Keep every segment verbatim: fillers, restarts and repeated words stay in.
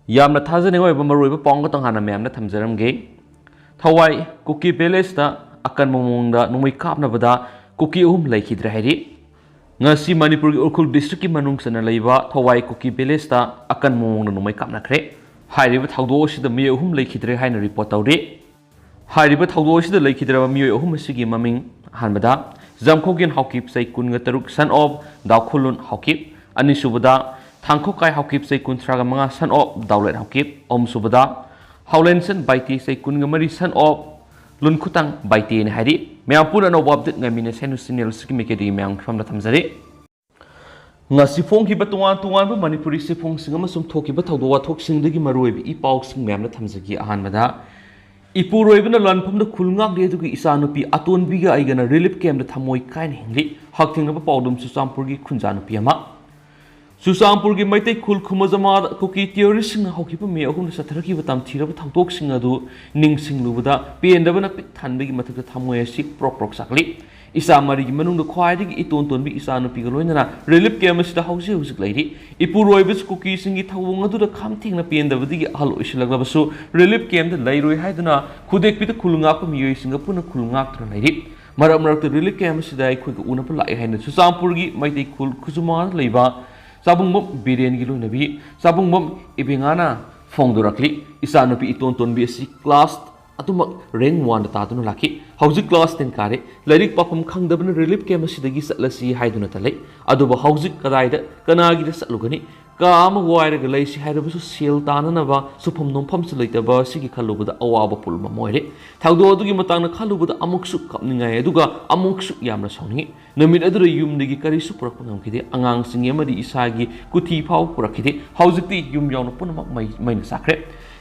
ꯌꯥꯝꯅ ꯊꯥꯖꯅꯤꯡꯉꯥꯏ ꯑꯣꯏꯕ ꯃꯔꯨꯑꯣꯏꯕ ꯄꯥꯎ ꯑꯃꯈꯛꯇꯪ ꯍꯥꯟꯅ ꯃꯌꯥꯝꯗ ꯊꯝꯖꯔꯝꯒꯦ꯫ ꯊꯋꯥꯏ ꯀꯨꯀꯤ ꯄꯦꯂꯦꯁꯇ ꯑꯀꯟꯕ ꯃꯑꯣꯡꯗ ꯅꯣꯡꯃꯩ ꯀꯥꯞꯅꯕꯗ ꯀꯨꯀꯤ ꯑꯍꯨꯝ ꯂꯩꯈꯤꯗ꯭ꯔꯦ ꯍꯥꯏꯔꯤ꯫ ꯉꯁꯤ ꯃꯅꯤꯄꯨꯔꯒꯤ ꯎꯈ꯭ꯔꯨꯜ ꯗꯤꯁꯇ꯭ꯔꯤꯛꯀꯤ ꯃꯅꯨꯡ ꯆꯟꯅ ꯂꯩꯕ ꯊꯋꯥꯏ ꯀꯨꯀꯤ ꯄꯦꯂꯦꯁꯇ ꯑꯀꯟꯕ ꯃꯑꯣꯡꯗ ꯅꯣꯡꯃꯩ ꯀꯥꯞꯅꯈ꯭ꯔꯦ꯫ ꯍꯥꯏꯔꯤꯕ ꯊꯧꯗꯣꯛ ꯑꯁꯤꯗ ꯃꯤꯑꯣꯏ ꯑꯍꯨꯝ ꯂꯩꯈꯤꯗ꯭ꯔꯦ ꯍꯥꯏꯅ ꯔꯤꯄꯣꯔꯠ ꯇꯧꯔꯤ꯫ ꯍꯥꯏꯔꯤꯕ ꯊꯧꯗꯣꯛ ꯑꯁꯤꯗ ꯂꯩꯈꯤꯗ꯭ꯔꯕ ꯃꯤꯑꯣꯏ ꯑꯍꯨꯝ ꯑꯁꯤꯒꯤ ꯃꯃꯤꯡ: ꯑꯍꯥꯟꯕꯗ ꯖꯝꯈꯣꯒꯦꯟ ꯍꯥꯎꯀꯤꯞ, ꯆꯍꯤ ꯀꯨꯟꯒ ꯇꯔꯨꯛ, son of ꯗꯥꯎꯈꯨꯜꯂꯨꯟ ꯍꯥꯎꯀꯤꯞ꯫ ꯑꯅꯤꯁꯨꯕꯗ ꯊꯥꯡꯈꯣꯛꯀꯥꯏ ꯍꯥꯎꯀꯤꯞ, ꯆꯍꯤ ꯀꯨꯟꯊ꯭ꯔꯥꯒ ꯃꯉꯥ, son of ꯗꯥꯎꯂꯦꯠ ꯍꯥꯎꯀꯤꯞ꯫ ꯑꯍꯨꯝꯁꯨꯕꯗ ꯍꯥꯎꯂꯦꯟꯁꯟ ꯕꯥꯏꯇꯦ, ꯆꯍꯤ ꯀꯨꯟꯒ ꯃꯔꯤ, son of ꯂꯨꯟꯈꯨꯇꯥꯡ ꯕꯥꯏꯇꯦꯅꯤ ꯍꯥꯏꯔꯤ꯫ ꯃꯌꯥꯝ ꯄꯨꯟꯅ ꯑꯅꯧꯕ ꯑꯞꯗꯦꯠ ꯉꯥꯏꯃꯤꯟꯅꯁꯦ ꯍꯥꯏꯅ ꯆꯦꯅꯦꯜ ꯑꯁꯤꯒꯤ ꯃꯥꯏꯀꯩꯗꯒꯤ ꯃꯌꯥꯝꯒꯤ ꯐꯝꯗ ꯊꯝꯖꯔꯤ꯫ ꯉꯁꯤ ꯐꯣꯡꯈꯤꯕ ꯇꯣꯉꯥꯟ ꯇꯣꯉꯥꯟꯕ ꯃꯅꯤꯄꯨꯔꯤ ꯆꯦꯐꯣꯡꯁꯤꯡ ꯑꯃꯁꯨꯡ ꯊꯣꯛꯈꯤꯕ ꯊꯧꯗꯣꯛ ꯋꯥꯊꯣꯛꯁꯤꯡꯗꯒꯤ ꯃꯔꯨꯑꯣꯏꯕ ꯏ ꯄꯥꯎꯁꯤꯡ ꯃꯌꯥꯝꯅ ꯊꯝꯖꯒꯦ꯫ ꯑꯍꯥꯟꯕꯗ, ꯏꯄꯨꯔꯣꯏꯕꯅ ꯂꯥꯟꯐꯝꯗ ꯈꯨꯜ ꯉꯥꯛꯂꯤ ꯑꯗꯨꯒꯤ ꯏꯆꯥꯅꯨꯄꯤ ꯑꯇꯣꯟꯕꯤꯒ ꯑꯩꯒꯅ ꯔꯤꯂꯤꯐ ꯀꯦꯝꯞꯇ ꯊꯃꯣꯏ ꯀꯥꯏꯅ ꯍꯤꯡꯂꯤ꯫ ꯍꯛꯊꯦꯡꯅꯕ ꯄꯥꯎꯗꯝ: ꯆꯨꯔꯆꯥꯟꯄꯨꯔꯒꯤ ꯈꯨꯟꯖꯥ ꯅꯨꯄꯤ ꯑꯃ꯫ ꯆꯨꯔꯆꯥꯟꯄꯨꯔꯒꯤ ꯃꯩꯇꯩ ꯈꯨꯜ ꯈꯨꯃꯖꯃꯥꯗ ꯀꯨꯀꯤ ꯇꯦꯔꯣꯔꯤꯁꯁꯤꯡꯅ ꯍꯧꯈꯤꯕ ꯃꯦ ꯑꯍꯨꯝꯗ ꯆꯠꯊꯔꯛꯈꯤꯕ ꯇꯝꯊꯤꯔꯕ ꯊꯧꯗꯣꯛꯁꯤꯡ ꯑꯗꯨ ꯅꯤꯡꯁꯤꯡꯂꯨꯕꯗ ꯄꯦꯟꯗꯕꯅ ꯄꯤꯛ ꯊꯟꯕꯒꯤ ꯃꯊꯛꯇ ꯊꯃꯣꯏ ꯑꯁꯤ ꯄ꯭ꯔꯣꯛ ꯄ꯭ꯔꯣꯛ ꯆꯥꯛꯂꯤ꯫ ꯏꯆꯥ ꯃꯔꯤꯒꯤ ꯃꯅꯨꯡꯗ ꯈ꯭ꯋꯥꯏꯗꯒꯤ ꯏꯇꯣꯟ ꯇꯣꯟꯕꯤ ꯏꯆꯥꯅꯨꯄꯤꯒ ꯂꯣꯏꯅꯅ ꯔꯤꯂꯤꯐ ꯀꯦꯝꯞ ꯑꯁꯤꯗ ꯍꯧꯖꯤꯛ ꯍꯧꯖꯤꯛ ꯂꯩꯔꯤ꯫ ꯏꯄꯨꯔꯣꯏꯕꯁꯨ ꯀꯨꯀꯤꯁꯤꯡꯒꯤ ꯊꯧꯑꯣꯡ ꯑꯗꯨꯗ ꯈꯝ ꯊꯦꯡꯅ ꯄꯦꯟꯗꯕꯗꯒꯤ ꯑꯍꯜ ꯑꯣꯏꯁꯤꯜꯂꯛꯂꯕꯁꯨ ꯔꯤꯂꯤꯐ ꯀꯦꯝꯞꯇ ꯂꯩꯔꯣꯏ ꯍꯥꯏꯗꯨꯅ ꯈꯨꯗꯦꯛꯄꯤꯗ ꯈꯨꯜ ꯉꯥꯛꯄ ꯃꯤꯑꯣꯏꯁꯤꯡꯒ ꯄꯨꯟꯅ ꯈꯨꯜ ꯉꯥꯛꯇꯨꯅ ꯂꯩꯔꯤ꯫ ꯃꯔꯛ ꯃꯔꯛꯇ ꯔꯤꯂꯤꯐ ꯀꯦꯝꯞ ꯑꯁꯤꯗ ꯑꯩꯈꯣꯏꯒ ꯎꯅꯕ ꯂꯥꯛꯑꯦ ꯍꯥꯏꯅ ꯆꯨꯔꯆꯥꯟꯄꯨꯔꯒꯤ ꯃꯩꯇꯩ ꯈꯨꯜ ꯈꯨꯖꯨꯃꯥꯗ ꯂꯩꯕ ꯆꯥꯕꯨꯡꯕꯝ ꯕꯤꯔꯦꯟꯒꯤ ꯂꯣꯏꯅꯕꯤ ꯆꯥꯕꯨꯡꯕꯝ ꯏꯕꯦꯉꯥꯅ ꯐꯣꯡꯗꯣꯔꯛꯂꯤ꯫ ꯏꯆꯥꯅꯨꯄꯤ ꯏꯇꯣꯟ ꯇꯣꯟꯕꯤ ꯑꯁꯤ ꯀ꯭ꯂꯥꯁ ꯑꯗꯨꯃꯛ ꯔꯦꯡ ꯋꯥꯟꯗ ꯇꯥꯗꯨꯅ ꯂꯥꯛꯈꯤ꯫ ꯍꯧꯖꯤꯛ ꯀ꯭ꯂꯥꯁ ꯇꯦꯟ ꯀꯥꯔꯦ꯫ ꯂꯥꯏꯔꯤꯛ ꯄꯥꯐꯝ ꯈꯪꯗꯕꯅ ꯔꯤꯂꯤꯐ ꯀꯦꯝꯞ ꯑꯁꯤꯗꯒꯤ ꯆꯠꯂꯁꯤ ꯍꯥꯏꯗꯨꯅꯇ ꯂꯩ꯫ ꯑꯗꯨꯕꯨ ꯍꯧꯖꯤꯛ ꯀꯗꯥꯏꯗ, ꯀꯅꯥꯒꯤꯗ ꯆꯠꯂꯨꯒꯅꯤ? ꯀꯥ ꯑꯃ ꯋꯥꯏꯔꯒ ꯂꯩꯁꯤ ꯍꯥꯏꯔꯕꯁꯨ ꯁꯦꯜ ꯇꯥꯅꯅꯕ ꯁꯨꯐꯝ ꯅꯣꯝꯐꯝꯁꯨ ꯂꯩꯇꯕ ꯑꯁꯤꯒꯤ ꯈꯜꯂꯨꯕꯗ ꯑꯋꯥꯕ ꯄꯨꯜꯂꯨꯝ ꯑꯃ ꯑꯣꯏꯔꯦ꯫ ꯊꯧꯗꯣꯛ ꯑꯗꯨꯒꯤ ꯃꯇꯥꯡꯗ ꯈꯜꯂꯨꯕꯗ ꯑꯃꯨꯛꯁꯨ ꯀꯞꯅꯤꯡꯉꯥꯏ, ꯑꯗꯨꯒ ꯑꯃꯨꯛꯁꯨ ꯌꯥꯝꯅ ꯁꯥꯎꯅꯤꯡꯉꯤ꯫ ꯅꯨꯃꯤꯠ ꯑꯗꯨꯗ ꯌꯨꯝꯗꯒꯤ ꯀꯔꯤꯁꯨ ꯄꯨꯔꯛꯄ ꯉꯝꯈꯤꯗꯦ꯫ ꯑꯉꯥꯡꯁꯤꯡꯒꯤ ꯑꯃꯗꯤ ꯏꯁꯥꯒꯤ ꯀꯨꯊꯤ ꯐꯥꯎꯕ ꯄꯨꯔꯛꯈꯤꯗꯦ꯫ ꯍꯧꯖꯤꯛꯇꯤ ꯌꯨꯝ ꯌꯥꯎꯅ ꯄꯨꯝꯅꯃꯛ ꯃꯩ, ꯃꯩꯅ ꯆꯥꯛꯈ꯭ꯔꯦ꯫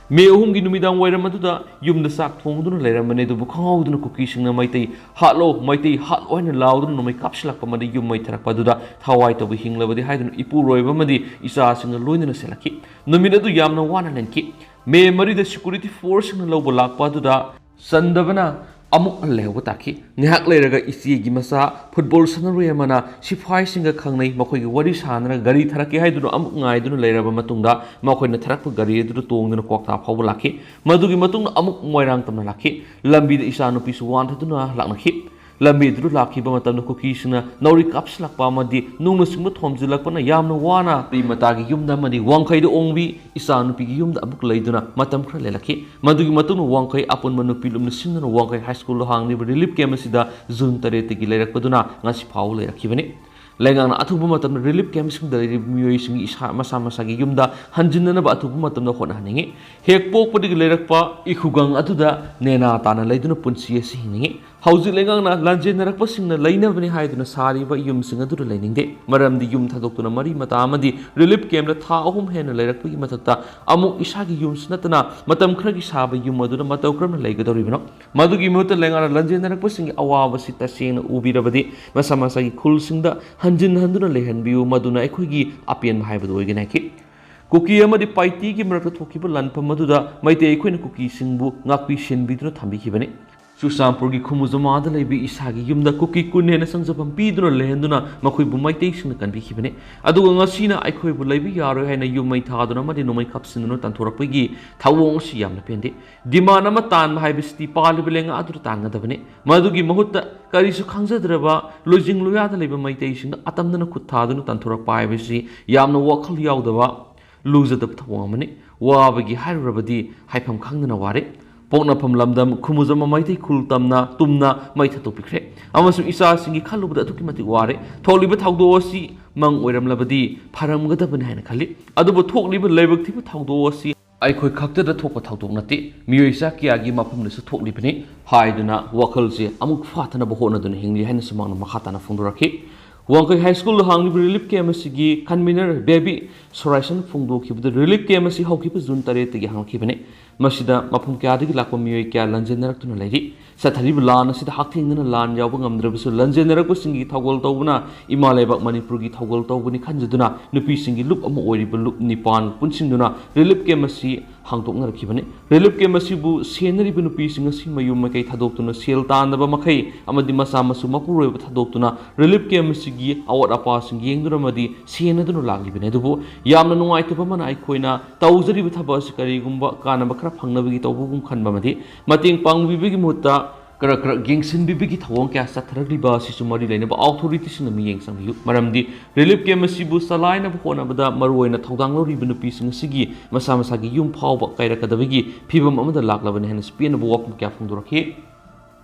ꯃꯦ ꯑꯍꯨꯝꯒꯤ ꯅꯨꯃꯤꯗꯥꯡ ꯋꯥꯏꯔꯝ ꯑꯗꯨꯗ ꯌꯨꯝꯗ ꯆꯥꯛ ꯊꯣꯡꯗꯨꯅ ꯂꯩꯔꯝꯕꯅꯦ, ꯑꯗꯨꯕꯨ ꯈꯪꯍꯧꯗꯅ ꯀꯨꯀꯤꯁꯤꯡꯅ "ꯃꯩꯇꯩ ꯍꯥꯠꯂꯣ, ꯃꯩꯇꯩ ꯍꯥꯠꯂꯣ" ꯍꯥꯏꯅ ꯂꯥꯎꯗꯨꯅ ꯅꯣꯡꯃꯩ ꯀꯥꯞꯁꯤꯜꯂꯛꯄ ꯑꯃꯗꯤ ꯌꯨꯝ ꯃꯩ ꯊꯥꯔꯛꯄ ꯑꯗꯨꯗ ꯊꯋꯥꯏ ꯇꯧꯕ ꯍꯤꯡꯂꯕꯗꯤ ꯍꯥꯏꯗꯨꯅ ꯏꯄꯨꯔꯣꯏꯕ ꯑꯃꯗꯤ ꯏꯆꯥꯁꯤꯡꯒ ꯂꯣꯏꯅꯅ ꯆꯦꯜꯂꯛꯈꯤ꯫ ꯅꯨꯃꯤꯠ ꯑꯗꯨ ꯌꯥꯝꯅ ꯋꯥꯅ ꯂꯦꯟꯈꯤ꯫ ꯃꯦ ꯃꯔꯤꯗ ꯁꯦꯀ꯭ꯌꯨꯔꯤꯇꯤ ꯐꯣꯔꯁꯁꯤꯡꯅ ꯂꯧꯕ ꯂꯥꯛꯄ ꯑꯗꯨꯗ ꯆꯟꯗꯕꯅ ꯑꯃꯨꯛ ꯂꯩꯍꯧꯕ ꯇꯥꯈꯤ꯫ ꯉꯥꯏꯍꯥꯛ ꯂꯩꯔꯒ ꯏꯆꯦꯒꯤ ꯃꯆꯥ ꯐꯨꯠꯕꯣꯜ ꯁꯥꯟꯅꯔꯣꯏ ꯑꯃꯅ ꯁꯤꯐꯥꯏꯁꯤꯡꯒ ꯈꯪꯅꯩ, ꯃꯈꯣꯏꯒꯤ ꯋꯥꯔꯤ ꯁꯥꯟꯅꯔꯒ ꯒꯥꯔꯤ ꯊꯥꯔꯛꯀꯦ ꯍꯥꯏꯗꯨꯅ ꯑꯃꯨꯛ ꯉꯥꯏꯗꯨꯅ ꯂꯩꯔꯕ ꯃꯇꯨꯡꯗ, ꯃꯈꯣꯏꯅ ꯊꯥꯔꯛꯄ ꯒꯥꯔꯤ ꯑꯗꯨꯗ ꯇꯣꯡꯗꯨꯅ ꯀ꯭ꯋꯥꯛꯇꯥ ꯐꯥꯎꯕ ꯂꯥꯛꯈꯤ꯫ ꯃꯗꯨꯒꯤ ꯃꯇꯨꯡꯗ ꯑꯃꯨꯛ ꯃꯣꯏꯔꯥꯡ ꯇꯝꯅ ꯂꯥꯛꯈꯤ꯫ ꯂꯝꯕꯤꯗ ꯏꯆꯥꯅꯨꯄꯤꯁꯨ ꯋꯥꯟꯊꯗꯨꯅ ꯂꯥꯛꯅꯈꯤ꯫ ꯂꯝꯕꯤꯗꯨꯗ ꯂꯥꯛꯈꯤꯕ ꯃꯇꯝꯗ ꯀꯨꯀꯤꯁꯤꯡꯅ ꯅꯥꯎꯔꯤ ꯀꯥꯞꯁꯤꯜꯂꯛꯄ ꯑꯃꯗꯤ ꯅꯨꯡꯅꯆꯤꯡꯕ ꯊꯣꯝꯖꯤꯜꯂꯛꯄꯅ ꯌꯥꯝꯅ ꯋꯥꯅ ꯃꯔꯤ ꯃꯇꯥꯒꯤ ꯌꯨꯝꯗ ꯑꯃꯗꯤ ꯋꯥꯡꯈꯩꯗ ꯑꯣꯡꯕꯤ ꯏꯆꯥꯅꯨꯄꯤꯒꯤ ꯌꯨꯝꯗ ꯑꯃꯨꯛ ꯂꯩꯗꯨꯅ ꯃꯇꯝ ꯈꯔ ꯂꯦꯜꯂꯛꯈꯤ꯫ ꯃꯗꯨꯒꯤ ꯃꯇꯨꯡꯗ ꯋꯥꯡꯈꯩ ꯑꯄꯨꯟꯕ ꯅꯨꯄꯤ ꯂꯨꯞꯅ ꯁꯤꯟꯗꯨꯅ ꯋꯥꯡꯈꯩ ꯍꯥꯏ ꯁ꯭ꯀꯨꯜꯗ ꯍꯥꯡꯂꯤꯕ ꯔꯤꯂꯤꯐ ꯀꯦꯝꯞ ꯑꯁꯤꯗ ꯖꯨꯟ ꯇꯔꯦꯠꯇꯒꯤ ꯂꯩꯔꯛꯄꯗꯨꯅ ꯉꯁꯤ ꯐꯥꯎꯕ ꯂꯩꯔꯛꯈꯤꯕꯅꯤ꯫ ꯂꯩꯉꯥꯛꯅ ꯑꯊꯨꯕ ꯃꯇꯝꯗ ꯔꯤꯂꯤꯐ ꯀꯦꯝꯞꯁꯤꯡꯗ ꯂꯩꯔꯤꯕ ꯃꯤꯑꯣꯏꯁꯤꯡꯒꯤ ꯏꯁꯥ, ꯃꯁꯥ ꯃꯁꯥꯒꯤ ꯌꯨꯝꯗ ꯍꯟꯖꯤꯟꯅꯅꯕ ꯑꯊꯨꯕ ꯃꯇꯝꯗ ꯍꯣꯠꯅꯍꯟꯅꯤꯡꯏ꯫ ꯍꯦꯛ ꯄꯣꯛꯄꯗꯒꯤ ꯂꯩꯔꯛꯄ ꯏꯈꯨꯒꯪ ꯑꯗꯨꯗ ꯅꯦꯅꯥ ꯇꯥꯅ ꯂꯩꯗꯨꯅ ꯄꯨꯟꯁꯤ ꯑꯁꯤ ꯍꯤꯡꯅꯤꯡꯏ꯫ ꯍꯧꯖꯤꯛ ꯂꯩꯉꯥꯛꯅ ꯂꯥꯟꯖꯦꯟꯅꯔꯛꯄꯁꯤꯡꯅ ꯂꯩꯅꯕꯅꯤ ꯍꯥꯏꯗꯨꯅ ꯁꯥꯔꯤꯕ ꯌꯨꯝꯁꯤꯡ ꯑꯗꯨꯗ ꯂꯩꯅꯤꯡꯗꯦ꯫ ꯃꯔꯝꯗꯤ ꯌꯨꯝ ꯊꯥꯗꯣꯛꯇꯨꯅ ꯃꯔꯤ ꯃꯇꯥ ꯑꯃꯗꯤ ꯔꯤꯂꯤꯐ ꯀꯦꯝꯞꯇ ꯊꯥ ꯑꯍꯨꯝ ꯍꯦꯟꯅ ꯂꯩꯔꯛꯄꯒꯤ ꯃꯊꯛꯇ ꯑꯃꯨꯛ ꯏꯁꯥꯒꯤ ꯌꯨꯝꯁꯨ ꯅꯠꯇꯅ ꯃꯇꯝ ꯈꯔꯒꯤ ꯁꯥꯕ ꯌꯨꯝ ꯑꯗꯨꯗ ꯃꯇꯧ ꯀꯔꯝꯅ ꯂꯩꯒꯗꯧꯔꯤꯕꯅꯣ? ꯃꯗꯨꯒꯤ ꯃꯍꯨꯠꯇ ꯂꯩꯉꯥꯛꯅ ꯂꯥꯟꯖꯦꯟꯅꯔꯛꯄꯁꯤꯡꯒꯤ ꯑꯋꯥꯕꯁꯤ ꯇꯁꯦꯡꯅ ꯎꯕꯤꯔꯕꯗꯤ ꯃꯁꯥ ꯃꯁꯥꯒꯤ ꯈꯨꯜꯁꯤꯡꯗ ꯍꯟꯖꯤꯟ ꯍꯟꯗꯨꯅ ꯂꯩꯍꯟꯕꯤꯌꯨ, ꯃꯗꯨꯅ ꯑꯩꯈꯣꯏꯒꯤ ꯑꯄꯦꯟꯕ ꯍꯥꯏꯕꯗꯨ ꯑꯣꯏꯒꯅꯤ ꯍꯥꯏꯈꯤ꯫ ꯀꯨꯀꯤ ꯑꯃꯗꯤ ꯄꯥꯏꯇꯤꯒꯤ ꯃꯔꯛꯇ ꯊꯣꯛꯈꯤꯕ ꯂꯥꯟꯐꯝ ꯑꯗꯨꯗ ꯃꯩꯇꯩ ꯑꯩꯈꯣꯏꯅ ꯀꯨꯀꯤꯁꯤꯡꯕꯨ ꯉꯥꯛꯄꯤ ꯁꯦꯟꯕꯤꯗꯨꯅ ꯊꯝꯕꯤꯈꯤꯕꯅꯤ꯫ ꯆꯨꯔꯆꯥꯟꯄꯨꯔꯒꯤ ꯈꯨꯃꯨꯖꯃꯥꯗ ꯂꯩꯕ ꯏꯁꯥꯒꯤ ꯌꯨꯝꯗ ꯀꯨꯀꯤ ꯀꯨꯟ ꯍꯦꯟꯅ ꯆꯪꯖꯐꯝ ꯄꯤꯗꯨꯅ ꯂꯩꯍꯟꯗꯨꯅ ꯃꯈꯣꯏꯕꯨ ꯃꯩꯇꯩꯁꯤꯡꯅ ꯀꯟꯕꯤꯈꯤꯕꯅꯤ꯫ ꯑꯗꯨꯒ ꯉꯁꯤꯅ ꯑꯩꯈꯣꯏꯕꯨ ꯂꯩꯕ ꯌꯥꯔꯣꯏ ꯍꯥꯏꯅ ꯌꯨꯝ ꯃꯩ ꯊꯥꯗꯨꯅ ꯑꯃꯗꯤ ꯅꯣꯡꯃꯩ ꯀꯥꯞꯁꯤꯟꯗꯨꯅ ꯇꯥꯟꯊꯣꯔꯛꯄꯒꯤ ꯊꯧꯑꯣꯡ ꯑꯁꯤ ꯌꯥꯝꯅ ꯄꯦꯟꯗꯦ꯫ ꯗꯤꯃꯥꯟ ꯑꯃ ꯇꯥꯟꯕ ꯍꯥꯏꯕꯁꯤꯗꯤ ꯄꯥꯜꯂꯤꯕ ꯂꯩꯉꯥꯛ ꯑꯗꯨꯗ ꯇꯥꯟꯒꯗꯕꯅꯤ꯫ ꯃꯗꯨꯒꯤ ꯃꯍꯨꯠꯇ ꯀꯔꯤꯁꯨ ꯈꯪꯖꯗ꯭ꯔꯕ ꯂꯣꯏꯖꯤꯡ ꯂꯣꯌꯥꯗ ꯂꯩꯕ ꯃꯩꯇꯩꯁꯤꯡꯗ ꯑꯇꯝꯅꯅ ꯈꯨꯠ ꯊꯥꯗꯨꯅ ꯇꯥꯟꯊꯣꯔꯛꯄ ꯍꯥꯏꯕꯁꯤ ꯌꯥꯝꯅ ꯋꯥꯈꯜ ꯌꯥꯎꯗꯕ, ꯂꯨꯖꯗꯕ ꯊꯧꯑꯣꯡ ꯑꯃꯅꯤ꯫ ꯋꯥꯕꯒꯤ ꯍꯥꯏꯔꯨꯔꯕꯗꯤ ꯍꯥꯏꯐꯝ ꯈꯪꯗꯅ ꯋꯥꯔꯦ꯫ ꯄꯣꯛꯅꯐꯝ ꯂꯝꯗꯝ ꯈꯨꯃꯨꯖꯝ ꯃꯩꯇꯩ ꯈꯨꯜ ꯇꯝꯅ ꯇꯨꯝꯅ ꯃꯩ ꯊꯥꯗꯣꯛꯄꯤꯈ꯭ꯔꯦ ꯑꯃꯁꯨꯡ ꯏꯆꯥꯁꯤꯡꯒꯤ ꯈꯜꯂꯨꯕꯗ ꯑꯗꯨꯛꯀꯤ ꯃꯇꯤꯛ ꯋꯥꯔꯦ꯫ ꯊꯣꯛꯂꯤꯕ ꯊꯧꯗꯣꯛ ꯑꯁꯤ ꯃꯪ ꯑꯣꯏꯔꯝꯂꯕꯗꯤ ꯐꯔꯝꯒꯗꯕꯅꯤ ꯍꯥꯏꯅ ꯈꯜꯂꯤ꯫ ꯑꯗꯨꯕꯨ ꯊꯣꯛꯂꯤꯕ ꯂꯥꯏꯕꯛ ꯊꯤꯕ ꯊꯧꯗꯣꯛ ꯑꯁꯤ ꯑꯩꯈꯣꯏ ꯈꯛꯇꯗ ꯊꯣꯛꯄ ꯊꯧꯗꯣꯛ ꯅꯠꯇꯦ, ꯃꯤꯑꯣꯏ ꯆꯥ ꯀꯌꯥꯒꯤ ꯃꯐꯝꯗꯁꯨ ꯊꯣꯛꯂꯤꯕꯅꯤ ꯍꯥꯏꯗꯨꯅ ꯋꯥꯈꯜꯁꯦ ꯑꯃꯨꯛ ꯐꯥꯊꯅꯕ ꯍꯣꯠꯅꯗꯨꯅ ꯍꯤꯡꯂꯤ ꯍꯥꯏꯅꯁꯨ ꯃꯍꯥꯛꯅ ꯃꯈꯥ ꯇꯥꯅ ꯐꯣꯡꯗꯣꯔꯛꯈꯤ꯫ ꯋꯥꯡꯈꯩ ꯍꯥꯏ ꯁ꯭ꯀꯨꯜꯗ ꯍꯥꯡꯂꯤꯕ ꯔꯤꯂꯤꯐ ꯀꯦꯝꯞ ꯑꯁꯤꯒꯤ ꯀꯟꯚꯤꯅꯔ ꯕꯦꯕꯤ ꯁꯣꯔꯥꯏꯁꯟ ꯐꯣꯡꯗꯣꯛꯈꯤꯕꯗ, ꯔꯤꯂꯤꯐ ꯀꯦꯝꯞ ꯑꯁꯤ ꯍꯧꯈꯤꯕ ꯖꯨꯟ ꯇꯔꯦꯠꯇꯒꯤ ꯍꯥꯡꯂꯛꯈꯤꯕꯅꯤ꯫ ꯃꯁꯤꯗ ꯃꯐꯝ ꯀꯌꯥꯗꯒꯤ ꯂꯥꯛꯄ ꯃꯤꯑꯣꯏ ꯀꯌꯥ ꯂꯥꯟꯖꯦꯟꯅꯔꯛꯇꯨꯅ ꯂꯩꯔꯤ꯫ ꯆꯠꯊꯔꯤꯕ ꯂꯥꯟ ꯑꯁꯤꯗ ꯍꯛꯊꯦꯡꯅꯅ ꯂꯥꯟ ꯌꯥꯎꯕ ꯉꯝꯗ꯭ꯔꯕꯁꯨ, ꯂꯥꯟꯖꯦꯟꯅꯔꯛꯄꯁꯤꯡꯒꯤ ꯊꯧꯒꯜ ꯇꯧꯕꯅ ꯏꯃꯥ ꯂꯩꯕꯥꯛ ꯃꯅꯤꯄꯨꯔꯒꯤ ꯊꯧꯒꯜ ꯇꯧꯕꯅꯤ ꯈꯟꯖꯗꯨꯅ ꯅꯨꯄꯤꯁꯤꯡꯒꯤ ꯂꯨꯞ ꯑꯃ ꯑꯣꯏꯔꯤꯕ ꯂꯨꯞ ꯅꯤꯄꯥꯟ ꯄꯨꯟꯁꯤꯟꯗꯨꯅ ꯔꯤꯂꯤꯐ ꯀꯦꯝꯞ ꯑꯁꯤ ꯍꯥꯡꯗꯣꯛꯅꯔꯛꯈꯤꯕꯅꯤ꯫ ꯔꯤꯂꯤꯐ ꯀꯦꯝꯞ ꯑꯁꯤꯕꯨ ꯁꯦꯟꯅꯔꯤꯕ ꯅꯨꯄꯤꯁꯤꯡ ꯑꯁꯤ ꯃꯌꯨꯝ ꯃꯀꯩ ꯊꯥꯗꯣꯛꯇꯨꯅ, ꯁꯦꯜ ꯇꯥꯟꯗꯕ ꯃꯈꯩ ꯑꯃꯗꯤ ꯃꯆꯥ ꯃꯁꯨ ꯃꯄꯨꯔꯣꯏꯕ ꯊꯥꯗꯣꯛꯇꯨꯅ ꯔꯤꯂꯤꯐ ꯀꯦꯝꯞ ꯑꯁꯤꯒꯤ ꯑꯋꯥꯠ ꯑꯄꯥꯁꯤꯡ ꯌꯦꯡꯗꯨꯅ ꯑꯃꯗꯤ ꯁꯦꯟꯅꯗꯨꯅ ꯂꯥꯛꯂꯤꯕꯅꯤ꯫ ꯑꯗꯨꯕꯨ ꯌꯥꯝꯅ ꯅꯨꯡꯉꯥꯏꯇꯕ ꯑꯃꯅ, ꯑꯩꯈꯣꯏꯅ ꯇꯧꯖꯔꯤꯕ ꯊꯕꯛ ꯑꯁꯤ ꯀꯔꯤꯒꯨꯝꯕ ꯀꯥꯟꯅꯕ ꯈꯔ ꯐꯪꯅꯕꯒꯤ ꯇꯧꯕꯒꯨꯝ ꯈꯟꯕ ꯑꯃꯗꯤ ꯃꯇꯦꯡ ꯄꯥꯡꯕꯤꯕꯒꯤ ꯃꯍꯨꯠꯇ ꯈꯔ ꯈꯔ ꯌꯦꯡꯁꯤꯟꯕꯤꯕꯒꯤ ꯊꯧꯑꯣꯡ ꯀꯌꯥ ꯆꯠꯊꯔꯛꯂꯤꯕ ꯑꯁꯤꯁꯨ ꯃꯔꯤ ꯂꯩꯅꯕ ꯑꯣꯊꯣꯔꯤꯇꯤꯁꯤꯡꯅ ꯃꯤꯠꯌꯦꯡ ꯆꯪꯕꯤꯌꯨ꯫ ꯃꯔꯝꯗꯤ ꯔꯤꯂꯤꯐ ꯀꯦꯝꯞ ꯑꯁꯤꯕꯨ ꯆꯂꯥꯏꯅꯕ ꯍꯣꯠꯅꯕꯗ ꯃꯔꯨꯑꯣꯏꯅ ꯊꯧꯗꯥꯡ ꯂꯧꯔꯤꯕ ꯅꯨꯄꯤꯁꯤꯡ ꯑꯁꯤꯒꯤ ꯃꯁꯥ ꯃꯁꯥꯒꯤ ꯌꯨꯝ ꯐꯥꯎꯕ ꯀꯥꯏꯔꯛꯀꯗꯕꯒꯤ ꯐꯤꯕꯝ ꯑꯃꯗ ꯂꯥꯛꯂꯕꯅꯤ ꯍꯥꯏꯅꯁꯨ ꯄꯦꯟꯅꯕ ꯋꯥꯐꯝ ꯀꯌꯥ ꯐꯣꯡꯗꯣꯔꯛꯈꯤ꯫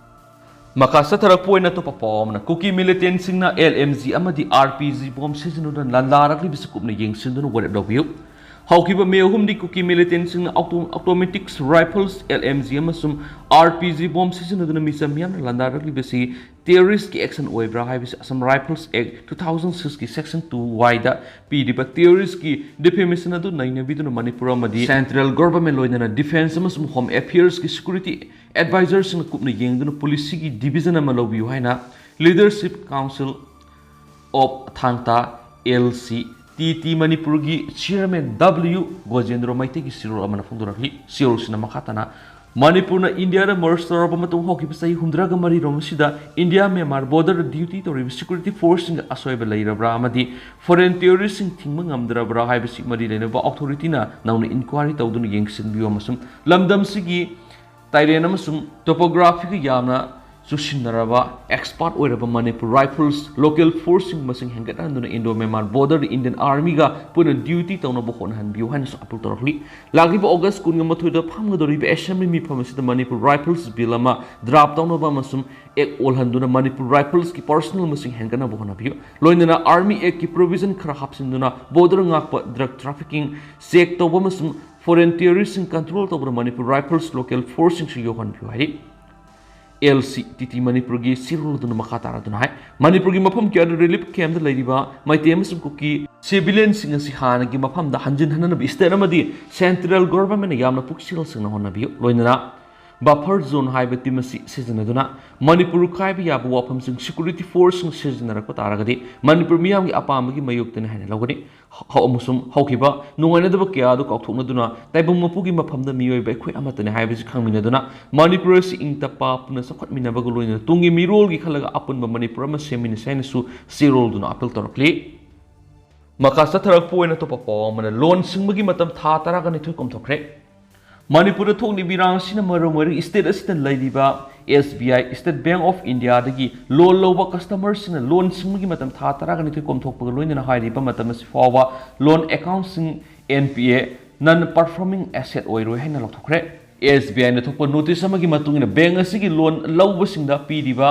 ꯃꯈꯥ ꯆꯠꯊꯔꯛꯄ ꯑꯣꯏꯅ ꯑꯇꯣꯞꯄ ꯄꯥꯎ ꯑꯃꯅ, ꯀꯨꯀꯤ ꯃꯤꯂꯤꯇꯦꯟꯁꯤꯡꯅ ꯑꯦꯜ ꯑꯦꯝ ꯖꯤ ꯑꯃꯗꯤ ꯑꯥꯔ ꯄꯤ ꯖꯤ ꯕꯣꯝ ꯁꯤꯖꯤꯟꯅꯗꯨꯅ ꯂꯥꯟꯗꯥꯔꯛꯂꯤꯕꯁꯤ ꯀꯨꯞꯅ ꯌꯦꯡꯁꯤꯟꯗꯨꯅ ꯋꯥꯔꯦꯞ ꯂꯧꯕꯤꯌꯨ꯫ ꯍꯧꯈꯤꯕ ꯃꯦ ꯑꯍꯨꯝꯗꯤ ꯀꯨꯀꯤ ꯃꯤꯂꯤꯇꯦꯟꯁꯤꯡꯅ auto-, automatics rifles, L M G, ꯑꯃꯁꯨꯡ ꯑꯥꯔ ꯄꯤ ꯖꯤ ꯕꯣꯝ ꯁꯤꯖꯤꯟꯅꯗꯨꯅ ꯃꯤꯆꯝ ꯃꯤꯌꯥꯝꯅ ꯂꯥꯟꯗꯥꯔꯛꯂꯤꯕꯁꯤ ꯇꯦꯔꯣꯔꯤꯁ꯭ꯠꯀꯤ ꯑꯦꯛꯁꯟ ꯑꯣꯏꯕ꯭ꯔꯥ ꯍꯥꯏꯕꯁꯤ Assam rifles act two thousand ꯁꯤꯛꯁꯀꯤ ꯁꯦꯛꯁꯟ ꯇꯨ ꯋꯥꯏꯗ ꯄꯤꯔꯤꯕ ꯇꯦꯔꯣꯔꯤꯁ꯭ꯠꯀꯤ ꯗꯤꯐꯦꯃꯦꯁꯟ ꯑꯗꯨ ꯅꯩꯅꯕꯤꯗꯨꯅ ꯃꯅꯤꯄꯨꯔ ꯑꯃꯗꯤ ꯁꯦꯟꯇ꯭ꯔꯦꯜ ꯒꯣꯚꯔꯟꯃꯦꯟꯠ, ꯂꯣꯏꯅꯅ ꯗꯤꯐꯦꯟꯁ ꯑꯃꯁꯨꯡ ꯍꯣꯝ ꯑꯦꯐꯤꯌꯔꯁꯀꯤ ꯁꯦꯀ꯭ꯌꯨꯔꯤꯇꯤ ꯑꯦꯗꯚꯥꯏꯖꯔꯁꯤꯡꯅ ꯀꯨꯞꯅ ꯌꯦꯡꯗꯨꯅ ꯄꯣꯂꯤꯁꯤꯒꯤ ꯗꯤꯚꯤꯖꯟ ꯑꯃ ꯂꯧꯕꯤꯌꯨ ꯍꯥꯏꯅ ꯂꯤꯗꯔꯁꯤꯞ ꯀꯥꯎꯟꯁꯤꯜ ꯑꯣꯐ ꯊꯥꯡ ꯇꯥ, ꯑꯦꯜ ꯁꯤ ꯇꯤ ꯇꯤ, ꯃꯅꯤꯄꯨꯔꯒꯤ ꯆꯤꯌꯔꯃꯦꯟ ꯗꯕ꯭ꯂꯤꯌꯨ ꯒꯣꯖꯦꯟꯗ꯭ꯔꯣ ꯃꯩꯇꯩꯒꯤ ꯆꯦꯔꯣꯜ ꯑꯃꯅ ꯐꯣꯡꯗꯣꯔꯛꯂꯤ꯫ ꯆꯦꯔꯣꯜꯁꯤꯅ ꯃꯈꯥ ꯇꯥꯅ, ꯃꯅꯤꯄꯨꯔꯅ ꯏꯟꯗꯤꯌꯥꯗ ꯃꯔꯖ ꯇꯧꯔꯕ ꯃꯇꯨꯡ ꯍꯧꯈꯤꯕ ꯆꯍꯤ ꯍꯨꯝꯗ꯭ꯔꯥꯒ ꯃꯔꯤ ꯔꯣꯝ ꯑꯁꯤꯗ ꯏꯟꯗꯤꯌꯥ ꯃ꯭ꯌꯥꯟꯃꯥꯔ ꯕꯣꯔꯗꯔꯗ ꯗ꯭ꯌꯨꯇꯤ ꯇꯧꯔꯤꯕ ꯁꯦꯀ꯭ꯌꯨꯔꯤꯇꯤ ꯐꯣꯔꯁꯁꯤꯡꯗ ꯑꯁꯣꯏꯕ ꯂꯩꯔꯕ꯭ꯔꯥ ꯑꯃꯗꯤ ꯐꯣꯔꯦꯟ ꯇꯦꯔꯣꯔꯤꯁ꯭ꯠꯁꯤꯡ ꯊꯤꯡꯕ ꯉꯝꯗ꯭ꯔꯕ꯭ꯔꯥ ꯍꯥꯏꯕꯁꯤ ꯃꯔꯤ ꯂꯩꯅꯕ ꯑꯣꯊꯣꯔꯤꯇꯤꯅ ꯅꯧꯅ ꯏꯟꯀ꯭ꯋꯥꯏꯔꯤ ꯇꯧꯗꯨꯅ ꯌꯦꯡꯁꯤꯟꯕꯤꯌꯨ ꯑꯃꯁꯨꯡ ꯂꯝꯗꯝꯁꯤꯒꯤ ꯇꯥꯏꯔꯦꯟ ꯑꯃꯁꯨꯡ ꯇꯣꯄꯣꯒ꯭ꯔꯥꯐꯤꯒ ꯌꯥꯝꯅ ꯆꯨꯁꯤꯟꯅꯔꯕ ꯑꯦꯛꯁꯄꯥꯔꯠ ꯑꯣꯏꯔꯕ ꯃꯅꯤꯄꯨꯔ ꯔꯥꯏꯐꯜꯁ ꯂꯣꯀꯦꯜ ꯐꯣꯔꯁꯁꯤꯡ ꯃꯁꯤꯡ ꯍꯦꯟꯒꯠꯍꯟꯗꯨꯅ ꯏꯟꯗꯣ ꯃ꯭ꯌꯥꯟꯃꯥꯔ ꯕꯣꯔꯗꯔꯗ ꯏꯟꯗꯤꯌꯟ ꯑꯥꯔꯃꯤꯒ ꯄꯨꯟꯅ ꯗ꯭ꯌꯨꯇꯤ ꯇꯧꯅꯕ ꯍꯣꯠꯅꯍꯟꯕꯤꯌꯨ ꯍꯥꯏꯅꯁꯨ ꯑꯄꯤꯜ ꯇꯧꯔꯛꯂꯤ꯫ ꯂꯥꯛꯂꯤꯕ ꯑꯣꯒꯁ꯭ꯠ ꯀꯨꯟꯒ ꯃꯥꯊꯣꯏꯗ ꯐꯝꯒꯗꯧꯔꯤꯕ ꯑꯦꯁꯦꯝꯕ꯭ꯂꯤ ꯃꯤꯐꯝ ꯑꯁꯤꯗ ꯃꯅꯤꯄꯨꯔ ꯔꯥꯏꯐꯜꯁ ꯕꯤꯜ ꯑꯃ ꯗ꯭ꯔꯥꯐ ꯇꯧꯅꯕ ꯑꯃꯁꯨꯡ ꯑꯦꯛ ꯑꯣꯜꯍꯟꯗꯨꯅ ꯃꯅꯤꯄꯨꯔ ꯔꯥꯏꯐꯜꯁꯀꯤ ꯄꯔꯁꯣꯅꯦꯜ ꯃꯁꯤꯡ ꯍꯦꯟꯒꯠꯅꯕ ꯍꯣꯠꯅꯕꯤꯌꯨ꯫ ꯂꯣꯏꯅꯅ ꯑꯥꯔꯃꯤ ꯑꯦꯛꯀꯤ ꯄ꯭ꯔꯣꯚꯤꯖꯟ ꯈꯔ ꯍꯥꯞꯆꯤꯟꯗꯨꯅ ꯕꯣꯔꯗꯔ ꯉꯥꯛꯄ, ꯗ꯭ꯔꯒ ꯇ꯭ꯔꯥꯐꯤꯀꯤꯡ ꯆꯦꯛ ꯇꯧꯕ ꯑꯃꯁꯨꯡ ꯐꯣꯔꯦꯟ ꯇꯦꯔꯣꯔꯤꯁ꯭ꯠꯁꯤꯡ ꯀꯟꯇ꯭ꯔꯣꯜ ꯇꯧꯕꯗ ꯃꯅꯤꯄꯨꯔ ꯔꯥꯏꯐꯜꯁ ꯂꯣꯀꯦꯜ ꯐꯣꯔꯁꯁꯤꯡꯁꯨ ꯌꯥꯎꯍꯟꯕꯤꯌꯨ ꯍꯥꯏꯔꯤ꯫ ꯑꯦꯜ ꯁꯤ ꯇꯤ ꯇꯤ ꯃꯅꯤꯄꯨꯔꯒꯤ ꯆꯦꯔꯣꯜ ꯑꯗꯨꯅ ꯃꯈꯥ ꯇꯥꯔꯗꯨꯅ ꯍꯥꯏ, ꯃꯅꯤꯄꯨꯔꯒꯤ ꯃꯐꯝ ꯀꯌꯥꯗ ꯔꯤꯂꯤꯐ ꯀꯦꯝꯞꯇ ꯂꯩꯔꯤꯕ ꯃꯩꯇꯩ ꯑꯃꯁꯨꯡ ꯀꯨꯀꯤ ꯁꯤꯚꯤꯂꯤꯌꯟꯁꯤꯡ ꯑꯁꯤ ꯍꯥꯟꯅꯒꯤ ꯃꯐꯝꯗ ꯍꯟꯖꯤꯟꯍꯟꯅꯕ ꯁ꯭ꯇꯦꯠ ꯑꯃꯗꯤ ꯁꯦꯟꯇ꯭ꯔꯦꯜ ꯒꯣꯚꯔꯟꯃꯦꯟꯠꯅ ꯌꯥꯝꯅ ꯄꯨꯛꯆꯦꯜ ꯁꯦꯡꯅ ꯍꯣꯠꯅꯕꯤꯌꯨ꯫ ꯂꯣꯏꯅꯅ ꯕꯐꯔ ꯖꯣꯟ ꯍꯥꯏꯕ ꯇꯤꯝ ꯑꯁꯤ ꯁꯤꯖꯤꯟꯅꯗꯨꯅ ꯃꯅꯤꯄꯨꯔ ꯀꯥꯏꯕ ꯌꯥꯕ ꯋꯥꯐꯝꯁꯤꯡ ꯁꯦꯀ꯭ꯌꯨꯔꯤꯇꯤ ꯐꯣꯔꯁꯁꯤꯡ ꯁꯤꯖꯤꯟꯅꯔꯛꯄ ꯇꯥꯔꯒꯗꯤ ꯃꯅꯤꯄꯨꯔ ꯃꯤꯌꯥꯝꯒꯤ ꯑꯄꯥꯝꯕꯒꯤ ꯃꯥꯌꯣꯛꯇꯅꯤ ꯍꯥꯏꯅ ꯂꯧꯒꯅꯤ꯫ ꯍꯧ-, ꯑꯃꯁꯨꯡ ꯍꯧꯈꯤꯕ ꯅꯨꯡꯉꯥꯏꯅꯗꯕ ꯀꯌꯥ ꯑꯗꯨ ꯀꯥꯎꯊꯣꯛꯅꯗꯨꯅ ꯇꯥꯏꯕꯪ ꯃꯄꯨꯒꯤ ꯃꯐꯝꯗ ꯃꯤꯑꯣꯏꯕ ꯑꯩꯈꯣꯏ ꯑꯃꯠꯇꯅꯤ ꯍꯥꯏꯕꯁꯤ ꯈꯪꯃꯤꯟꯅꯗꯨꯅ ꯃꯅꯤꯄꯨꯔ ꯑꯁꯤ ꯏꯪ ꯇꯞꯄ, ꯄꯨꯟꯅ ꯆꯥꯎꯈꯠꯃꯤꯟꯅꯕꯒ ꯂꯣꯏꯅꯅ ꯇꯨꯡꯒꯤ ꯃꯤꯔꯣꯜꯒꯤ ꯈꯜꯂꯒ ꯑꯄꯨꯟꯕ ꯃꯅꯤꯄꯨꯔ ꯑꯃ ꯁꯦꯝꯃꯤꯟꯅꯁꯤ ꯍꯥꯏꯅꯁꯨ ꯆꯦꯔꯣꯜꯗꯨꯅ ꯑꯥꯄꯤꯜ ꯇꯧꯔꯛꯂꯤ꯫ ꯃꯈꯥ ꯆꯠꯊꯔꯛꯄ ꯑꯣꯏꯅ ꯑꯇꯣꯞꯄ ꯄꯥꯎ ꯑꯃꯅ ꯂꯣꯟ ꯁꯤꯡꯕꯒꯤ ꯃꯇꯝ ꯊꯥ ꯇꯔꯥꯒ ꯅꯤꯊꯣꯏ ꯀꯣꯝꯊꯣꯛꯈ꯭ꯔꯦ꯫ ꯃꯅꯤꯄꯨꯔꯗ ꯊꯣꯛꯂꯤꯕ ꯏꯔꯥꯡ ꯑꯁꯤꯅ ꯃꯔꯝ ꯑꯣꯏꯔꯒ ꯁ꯭ꯇꯦꯠ ꯑꯁꯤꯗ ꯂꯩꯔꯤꯕ S B I, state bank of ꯏꯟꯗꯤꯌꯥꯗꯒꯤ ꯂꯣꯟ ꯂꯧꯕ ꯀꯁꯇꯃꯔꯁꯤꯡꯅ ꯂꯣꯟ ꯁꯤꯡꯕꯒꯤ ꯃꯇꯝ ꯊꯥ ꯇꯔꯥꯒ ꯅꯤꯊꯣꯏ ꯀꯣꯝꯊꯣꯛꯄꯒ ꯂꯣꯏꯅꯅ ꯍꯥꯏꯔꯤꯕ ꯃꯇꯝ ꯑꯁꯤ ꯐꯥꯎꯕ ꯂꯣꯟ ꯑꯦꯀꯥꯎꯟꯠꯁꯤꯡ, ꯑꯦꯟ ꯄꯤ ꯑꯦ, ꯅꯟ ꯄꯔꯐꯣꯔꯃꯤꯡ ꯑꯦꯁꯦꯠ ꯑꯣꯏꯔꯣꯏ ꯍꯥꯏꯅ ꯂꯥꯎꯊꯣꯛꯈ꯭ꯔꯦ꯫ ꯑꯦꯁ ꯕꯤ ꯑꯥꯏꯅ ꯊꯣꯛꯄ ꯅꯣꯇꯤꯁ ꯑꯃꯒꯤ ꯃꯇꯨꯡ ꯏꯟꯅ ꯕꯦꯡꯛ ꯑꯁꯤꯒꯤ ꯂꯣꯟ ꯂꯧꯕꯁꯤꯡꯗ ꯄꯤꯔꯤꯕ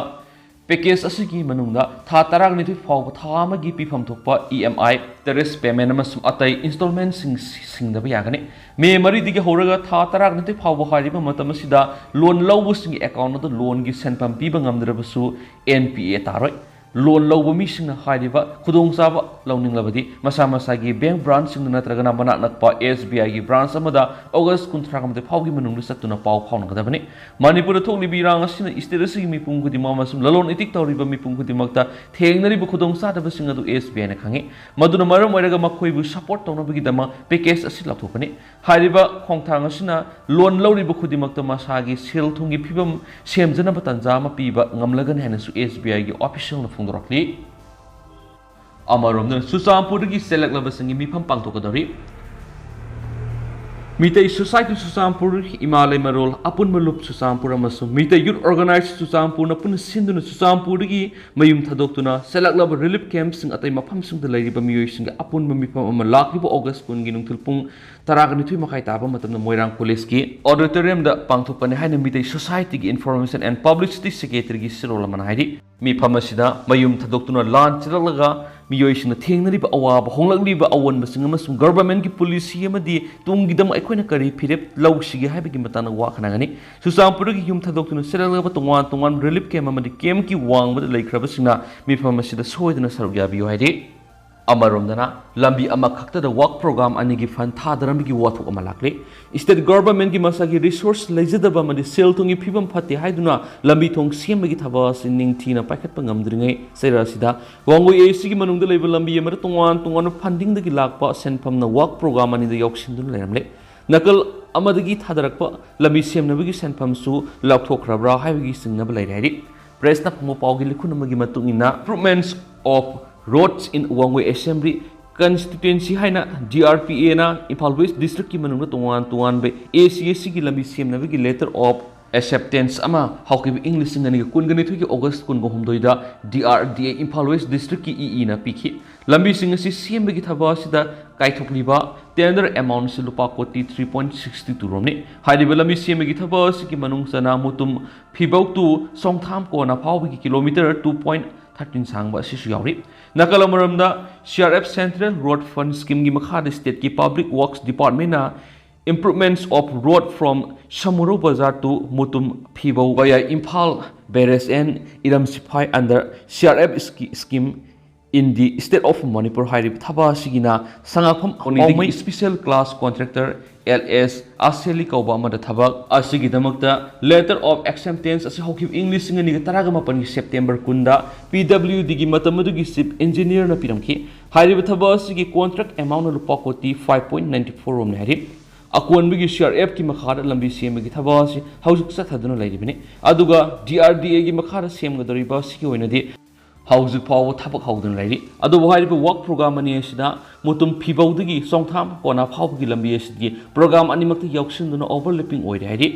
ꯄꯦꯀꯦꯖ ꯑꯁꯤꯒꯤ ꯃꯅꯨꯡꯗ ꯊꯥ ꯇꯔꯥꯅꯤꯊꯣꯏ ꯐꯥꯎꯕ ꯊꯥ ꯑꯃꯒꯤ ꯄꯤꯐꯝ ꯊꯣꯛꯄ ꯏ ꯑꯦꯝ ꯑꯥꯏ, ꯇꯦꯔꯦꯁ ꯄꯦꯃꯦꯟꯠ ꯑꯃꯁꯨꯡ ꯑꯇꯩ ꯏꯟꯁꯇꯣꯜꯃꯦꯟꯠꯁꯤꯡ ꯁꯤ-, ꯁꯤꯡꯗꯕ ꯌꯥꯒꯅꯤ꯫ ꯃꯦ ꯃꯔꯤꯗꯒꯤ ꯍꯧꯔꯒ ꯊꯥ ꯇꯔꯥꯅꯤꯊꯣꯏ ꯐꯥꯎꯕ ꯍꯥꯏꯔꯤꯕ ꯃꯇꯝ ꯑꯁꯤꯗ ꯂꯣꯟ ꯂꯧꯕꯁꯤꯡꯒꯤ ꯑꯦꯀꯥꯎꯟꯠ ꯑꯗꯨ ꯂꯣꯟꯒꯤ ꯁꯦꯟꯐꯝ ꯄꯤꯕ ꯉꯝꯗ꯭ꯔꯕꯁꯨ ꯑꯦꯟ ꯄꯤ ꯑꯦ ꯇꯥꯔꯣꯏ꯫ ꯂꯣꯟ ꯂꯧꯕ ꯃꯤꯁꯤꯡꯅ ꯍꯥꯏꯔꯤꯕ ꯈꯨꯗꯣꯡꯆꯥꯕ ꯂꯧꯅꯤꯡꯂꯕꯗꯤ ꯃꯁꯥ ꯃꯁꯥꯒꯤ ꯕꯦꯡꯛ ꯕ꯭ꯔꯥꯟꯆꯁꯤꯡꯗ ꯅꯠꯇ꯭ꯔꯒꯅ ꯃꯅꯥꯛ ꯅꯛꯄ ꯑꯦꯁ ꯕꯤ ꯑꯥꯏꯒꯤ ꯕ꯭ꯔꯥꯟꯆ ꯑꯃꯗ ꯑꯣꯒꯁ ꯀꯨꯟꯊ꯭ꯔꯥ ꯃꯥꯊꯣꯏ ꯐꯥꯎꯒꯤ ꯃꯅꯨꯡꯗ ꯆꯠꯇꯨꯅ ꯄꯥꯎ ꯐꯥꯎꯅꯒꯗꯕꯅꯤ꯫ ꯃꯅꯤꯄꯨꯔꯗ ꯊꯣꯛꯂꯤꯕ ꯏꯔꯥꯡ ꯑꯁꯤꯅ ꯁ꯭ꯇꯦꯠ ꯑꯁꯤꯒꯤ ꯃꯤꯄꯨꯝ ꯈꯨꯗꯤꯡꯃꯛ ꯑꯃꯁꯨꯡ ꯂꯂꯣꯟ ꯏꯇꯤꯛ ꯇꯧꯔꯤꯕ ꯃꯤꯄꯨꯝ ꯈꯨꯗꯤꯡꯃꯛꯇ ꯊꯦꯡꯅꯔꯤꯕ ꯈꯨꯗꯣꯡꯆꯥꯗꯕꯁꯤꯡ ꯑꯗꯨ ꯑꯦꯁ ꯕꯤ ꯑꯥꯏꯅ ꯈꯪꯏ꯫ ꯃꯗꯨꯅ ꯃꯔꯝ ꯑꯣꯏꯔꯒ ꯃꯈꯣꯏꯕꯨ ꯁꯄꯣꯔꯠ ꯇꯧꯅꯕꯒꯤꯗꯃꯛ ꯄꯦꯀꯦꯖ ꯑꯁꯤ ꯂꯥꯎꯊꯣꯛꯄꯅꯤ꯫ ꯍꯥꯏꯔꯤꯕ ꯈꯣꯡꯊꯥꯡ ꯑꯁꯤꯅ ꯂꯣꯟ ꯂꯧꯔꯤꯕ ꯈꯨꯗꯤꯡꯃꯛꯇ ꯃꯁꯥꯒꯤ ꯁꯦꯜ ꯊꯨꯝꯒꯤ ꯐꯤꯕꯝ ꯁꯦꯝꯖꯅꯕ ꯇꯥꯟꯖꯥ ꯑꯃ ꯄꯤꯕ ꯉꯝꯂꯒꯅꯤ ꯍꯥꯏꯅꯁꯨ ꯑꯦꯁ ꯕꯤ ꯑꯥꯏꯒꯤ ꯑꯣꯐꯤꯁꯤꯌꯦꯜꯅ ꯐꯣꯡꯗꯣꯔꯛꯂꯤ꯫ ꯑꯃꯔꯣꯝꯗꯅ ꯆꯨꯔꯆꯥꯟꯄꯨꯔꯗꯒꯤ ꯆꯦꯜꯂꯛꯂꯕꯁꯤꯡꯒꯤ ꯃꯤꯐꯝ ꯄꯥꯡꯊꯣꯛꯀꯗꯧꯔꯤ꯫ ꯃꯤꯇꯩ ꯁꯣꯁꯥꯏꯇꯤ ꯆꯨꯔꯆꯥꯟꯄꯨꯔ, ꯏꯃꯥ ꯂꯩꯃꯔꯣꯜ ꯑꯄꯨꯟꯕ ꯂꯨꯞ ꯆꯨꯔꯆꯥꯟꯄꯨꯔ ꯑꯃꯁꯨꯡ ꯃꯤꯇꯩ ꯌꯨꯠ ꯑꯣꯔꯒꯅꯥꯏꯖ ꯆꯨꯔꯆꯥꯟꯄꯨꯔꯅ ꯄꯨꯟꯅ ꯁꯤꯟꯗꯨꯅ ꯆꯨꯔꯆꯥꯟꯄꯨꯔꯗꯒꯤ ꯃꯌꯨꯝ ꯊꯥꯗꯣꯛꯇꯨꯅ ꯆꯦꯜꯂꯛꯂꯕ ꯔꯤꯂꯤꯐ ꯀꯦꯝꯞꯁꯤꯡ ꯑꯇꯩ ꯃꯐꯝꯁꯤꯡꯗ ꯂꯩꯔꯤꯕ ꯃꯤꯑꯣꯏꯁꯤꯡꯒꯤ ꯑꯄꯨꯟꯕ ꯃꯤꯐꯝ ꯑꯃ ꯂꯥꯛꯂꯤꯕ ꯑꯣꯒꯁ ꯀꯨꯟꯒꯤ ꯅꯨꯡꯊꯤꯜ ꯄꯨꯡ ꯇꯔꯥꯒ ꯅꯤꯊꯣꯏ ꯃꯈꯥꯏ ꯇꯥꯕ ꯃꯇꯝꯗ ꯃꯣꯏꯔꯥꯡ ꯀꯣꯂꯦꯖꯀꯤ ꯑꯣꯗꯤꯇꯣꯔꯤꯌꯝꯗ ꯄꯥꯡꯊꯣꯛꯄꯅꯤ ꯍꯥꯏꯅ ꯃꯤꯇꯩ ꯁꯣꯁꯥꯏꯇꯤꯒꯤ ꯏꯟꯐꯣꯔꯃꯦꯁꯟ ꯑꯦꯟ ꯄꯕ꯭ꯂꯤꯁꯤꯇꯤ ꯁꯦꯀ꯭ꯔꯦꯇꯔꯤꯒꯤ ꯆꯦꯔꯣꯜ ꯑꯃꯅ ꯍꯥꯏꯔꯤ꯫ ꯃꯤꯐꯝ ꯑꯁꯤꯗ ꯃꯌꯨꯝ ꯊꯥꯗꯣꯛꯇꯨꯅ ꯂꯥꯟ ꯆꯦꯜꯂꯛꯂꯒ ꯃꯤꯑꯣꯏꯁꯤꯡꯅ ꯊꯦꯡꯅꯔꯤꯕ ꯑꯋꯥꯕ, ꯍꯣꯡꯂꯛꯂꯤꯕ ꯑꯑꯣꯟꯕꯁꯤꯡ ꯑꯃꯁꯨꯡ ꯒꯚꯔꯟꯃꯦꯟꯠꯀꯤ ꯄꯣꯂꯤꯁꯤ ꯑꯃꯗꯤ ꯇꯨꯡꯒꯤꯗꯃꯛ ꯑꯩꯈꯣꯏꯅ ꯀꯔꯤ ꯐꯤꯔꯦꯞ ꯂꯧꯁꯤꯒꯦ ꯍꯥꯏꯕꯒꯤ ꯃꯇꯥꯡꯗ ꯋꯥ ꯈꯟꯅꯒꯅꯤ꯫ ꯆꯨꯔꯆꯥꯟꯄꯨꯔꯗꯒꯤ ꯌꯨꯝ ꯊꯥꯗꯣꯛꯇꯨꯅ ꯆꯦꯜꯂꯛꯂꯕ ꯇꯣꯉꯥꯟ ꯇꯣꯉꯥꯟꯕ ꯔꯤꯂꯤꯐ ꯀꯦꯝꯞ ꯑꯃꯗꯤ ꯀꯦꯝꯞꯀꯤ ꯋꯥꯡꯃꯗ ꯂꯩꯈ꯭ꯔꯕꯁꯤꯡꯅ ꯃꯤꯐꯝ ꯑꯁꯤꯗ ꯁꯣꯏꯗꯅ ꯁꯔꯨꯛ ꯌꯥꯕꯤꯌꯨ ꯍꯥꯏꯔꯤ꯫ ꯑꯃꯔꯣꯝꯗꯅ ꯂꯝꯕꯤ ꯑꯃꯈꯛꯇꯗ ꯋꯥꯛ ꯄ꯭ꯔꯣꯒ꯭ꯔꯥꯝ ꯑꯅꯤꯒꯤ ꯐꯟ ꯊꯥꯗꯔꯝꯕꯒꯤ ꯋꯥꯊꯣꯛ ꯑꯃ ꯂꯥꯛꯂꯤ꯫ ꯁ꯭ꯇꯦꯠ ꯒꯚꯔꯟꯃꯦꯟꯠꯀꯤ ꯃꯁꯥꯒꯤ ꯔꯤꯁꯣꯔꯁ ꯂꯩꯖꯗꯕ ꯑꯃꯗꯤ ꯁꯦꯜ ꯊꯨꯝꯒꯤ ꯐꯤꯕꯝ ꯐꯠꯇꯦ ꯍꯥꯏꯗꯨꯅ ꯂꯝꯕꯤ ꯊꯣꯡ ꯁꯦꯝꯕꯒꯤ ꯊꯕꯛ ꯑꯁꯤ ꯅꯤꯡꯊꯤꯅ ꯄꯥꯏꯈꯠꯄ ꯉꯝꯗ꯭ꯔꯤꯉꯩ ꯆꯩꯔꯥ ꯑꯁꯤꯗ ꯋꯥꯡꯒꯣꯏ ꯑꯦ ꯁꯤꯒꯤ ꯃꯅꯨꯡꯗ ꯂꯩꯕ ꯂꯝꯕꯤ ꯑꯃꯗ ꯇꯣꯉꯥꯟ ꯇꯣꯉꯥꯟꯕ ꯐꯟꯗꯤꯡꯗꯒꯤ ꯂꯥꯛꯄ ꯁꯦꯟꯐꯝꯅ ꯋꯥꯛ ꯄ꯭ꯔꯣꯒ꯭ꯔꯥꯝ ꯑꯅꯤꯗ ꯌꯥꯎꯁꯤꯟꯗꯨꯅ ꯂꯩꯔꯝꯂꯦ꯫ ꯅꯥꯀꯜ ꯑꯃꯗꯒꯤ ꯊꯥꯗꯔꯛꯄ ꯂꯝꯕꯤ ꯁꯦꯝꯅꯕꯒꯤ ꯁꯦꯟꯐꯝꯁꯨ ꯂꯧꯊꯣꯛꯈ꯭ꯔꯕ꯭ꯔꯥ ꯍꯥꯏꯕꯒꯤ ꯆꯤꯡꯅꯕ ꯂꯩꯔꯦ ꯍꯥꯏꯔꯤ꯫ ꯄ꯭ꯔꯦꯁꯅ ꯐꯪꯕ ꯄꯥꯎꯒꯤ ꯂꯤꯈꯨꯟ ꯑꯃꯒꯤ ꯃꯇꯨꯡ ꯏꯟꯅ, Improvements of Roads in Wangoi Assembly Constituency ꯍꯥꯏꯅ ꯗꯤ ꯑꯥꯔ ꯄꯤ ꯑꯦꯅ ꯏꯝꯐꯥꯜ ꯋꯦꯁ ꯗꯤꯁꯇ꯭ꯔꯤꯛꯀꯤ ꯃꯅꯨꯡꯗ ꯇꯣꯉꯥꯟ ꯇꯣꯉꯥꯟꯕ ꯑꯦ ꯁꯤ ꯑꯦ ꯁꯤꯒꯤ ꯂꯝꯕꯤ ꯁꯦꯝꯅꯕꯒꯤ letter of acceptance ꯑꯃ ꯍꯧꯈꯤꯕ ꯏꯪ ꯂꯤꯁꯤꯡ ꯑꯅꯤꯒ ꯀꯨꯟꯒ ꯅꯤꯊꯣꯏꯒꯤ ꯑꯣꯒꯁ ꯀꯨꯟꯒ ꯍꯨꯝꯗꯣꯏꯗ ꯗꯤ R D A Imphal west ꯗꯤꯁꯇ꯭ꯔꯤꯛꯀꯤ ꯏ ꯏꯅ ꯄꯤꯈꯤ꯫ ꯂꯝꯕꯤꯁꯤꯡ ꯑꯁꯤ ꯁꯦꯝꯕꯒꯤ ꯊꯕꯛ ꯑꯁꯤꯗ ꯀꯥꯏꯊꯣꯛꯂꯤꯕ tender amount ꯑꯁꯤ ꯂꯨꯄꯥ ꯀꯣꯇꯤ three point sixty two ꯔꯣꯝꯅꯤ꯫ ꯍꯥꯏꯔꯤꯕ ꯂꯝꯕꯤ ꯁꯦꯝꯕꯒꯤ ꯊꯕꯛ ꯑꯁꯤꯒꯤ ꯃꯅꯨꯡ ꯆꯟꯅ ꯃꯨꯇꯨꯝ ꯐꯤꯕꯧ to ꯁꯣꯡꯊꯥꯝ ꯀꯣꯟꯅ ꯐꯥꯎꯕꯒꯤ ꯀꯤꯂꯣꯃꯤꯇꯔ two point thirteen ꯁꯥꯡꯕ ꯑꯁꯤꯁꯨ ꯌꯥꯎꯔꯤ꯫ ꯅꯥꯀꯜ ꯑꯃꯔꯣꯝꯗ, C R F Central Road Fund Scheme ꯒꯤ ꯃꯈꯥꯗ ꯁ꯭ꯇꯦꯠꯀꯤ Public Works Department ꯅ Improvements of Road from Samuro Bazar to Mutum Phibou via Imphal Barrage and Iram Siphai under C R F sch-, scheme in the state of Manipur ꯍꯥꯏꯔꯤꯕ ꯊꯕꯛ ꯑꯁꯤꯒꯤꯅ ꯁꯉꯥꯛꯐꯝ ꯄꯥꯎꯃꯩ Special Class Contractor L ꯑꯦꯁ ꯑꯁꯦꯂꯤ ꯀꯧꯕ ꯑꯃꯗ ꯊꯕꯛ ꯑꯁꯤꯒꯤꯗꯃꯛꯇ letter of acceptance ꯑꯁꯤ ꯍꯧꯈꯤꯕ ꯏꯪ ꯂꯤꯁꯤꯡ ꯑꯅꯤꯒ ꯇꯔꯥꯒ ꯃꯥꯄꯟꯒꯤ ꯁꯦꯞꯇꯦꯝꯕꯔ ꯀꯨꯟꯗ ꯄꯤ ꯗꯕ꯭ꯂꯤꯎ ꯗꯤꯒꯤ ꯃꯇꯝ ꯑꯗꯨꯒꯤ chief engineer ꯅ ꯄꯤꯔꯝꯈꯤ꯫ ꯍꯥꯏꯔꯤꯕ ꯊꯕꯛ ꯑꯁꯤꯒꯤ contract amount ꯅ ꯂꯨꯄꯥ ꯀꯣꯇꯤ five point ninety four ꯔꯣꯝꯅꯤ ꯍꯥꯏꯔꯤ꯫ ꯑꯀꯣꯟꯕꯒꯤ ꯁꯤ ꯑꯥꯔ ꯑꯦꯐ ꯀꯤ ꯃꯈꯥꯗ ꯂꯝꯕꯤ ꯁꯦꯝꯕꯒꯤ ꯊꯕꯛ ꯑꯁꯤ ꯍꯧꯖꯤꯛ ꯆꯠꯊꯗꯨꯅ ꯂꯩꯔꯤꯕꯅꯤ꯫ ꯑꯗꯨꯒ ꯗꯤ ꯑꯥꯔ ꯗꯤ ꯑꯦ ꯒꯤ ꯃꯈꯥꯗ ꯁꯦꯝꯒꯗꯧꯔꯤꯕ ꯑꯁꯤꯒꯤ ꯑꯣꯏꯅꯗꯤ ꯍꯧꯖꯤꯛ ꯐꯥꯎꯕ ꯊꯕꯛ ꯍꯧꯗꯨꯅ ꯂꯩꯔꯤ꯫ ꯑꯗꯨꯕꯨ ꯍꯥꯏꯔꯤꯕ ꯋꯥꯛ ꯄ꯭ꯔꯣꯒ꯭ꯔꯥꯝ ꯑꯅꯤ ꯑꯁꯤꯗ ꯃꯨꯇꯨꯝ ꯐꯤꯕꯧꯗꯒꯤ ꯆꯣꯡꯊꯥꯝ ꯀꯣꯟꯅ ꯐꯥꯎꯕꯒꯤ ꯂꯝꯕꯤ ꯑꯁꯤꯒꯤ ꯄ꯭ꯔꯣꯒ꯭ꯔꯥꯝ ꯑꯅꯤꯃꯛꯇ ꯌꯥꯎꯁꯤꯟꯗꯨꯅ overlapping ꯑꯣꯏꯔꯦ ꯍꯥꯏꯔꯤ꯫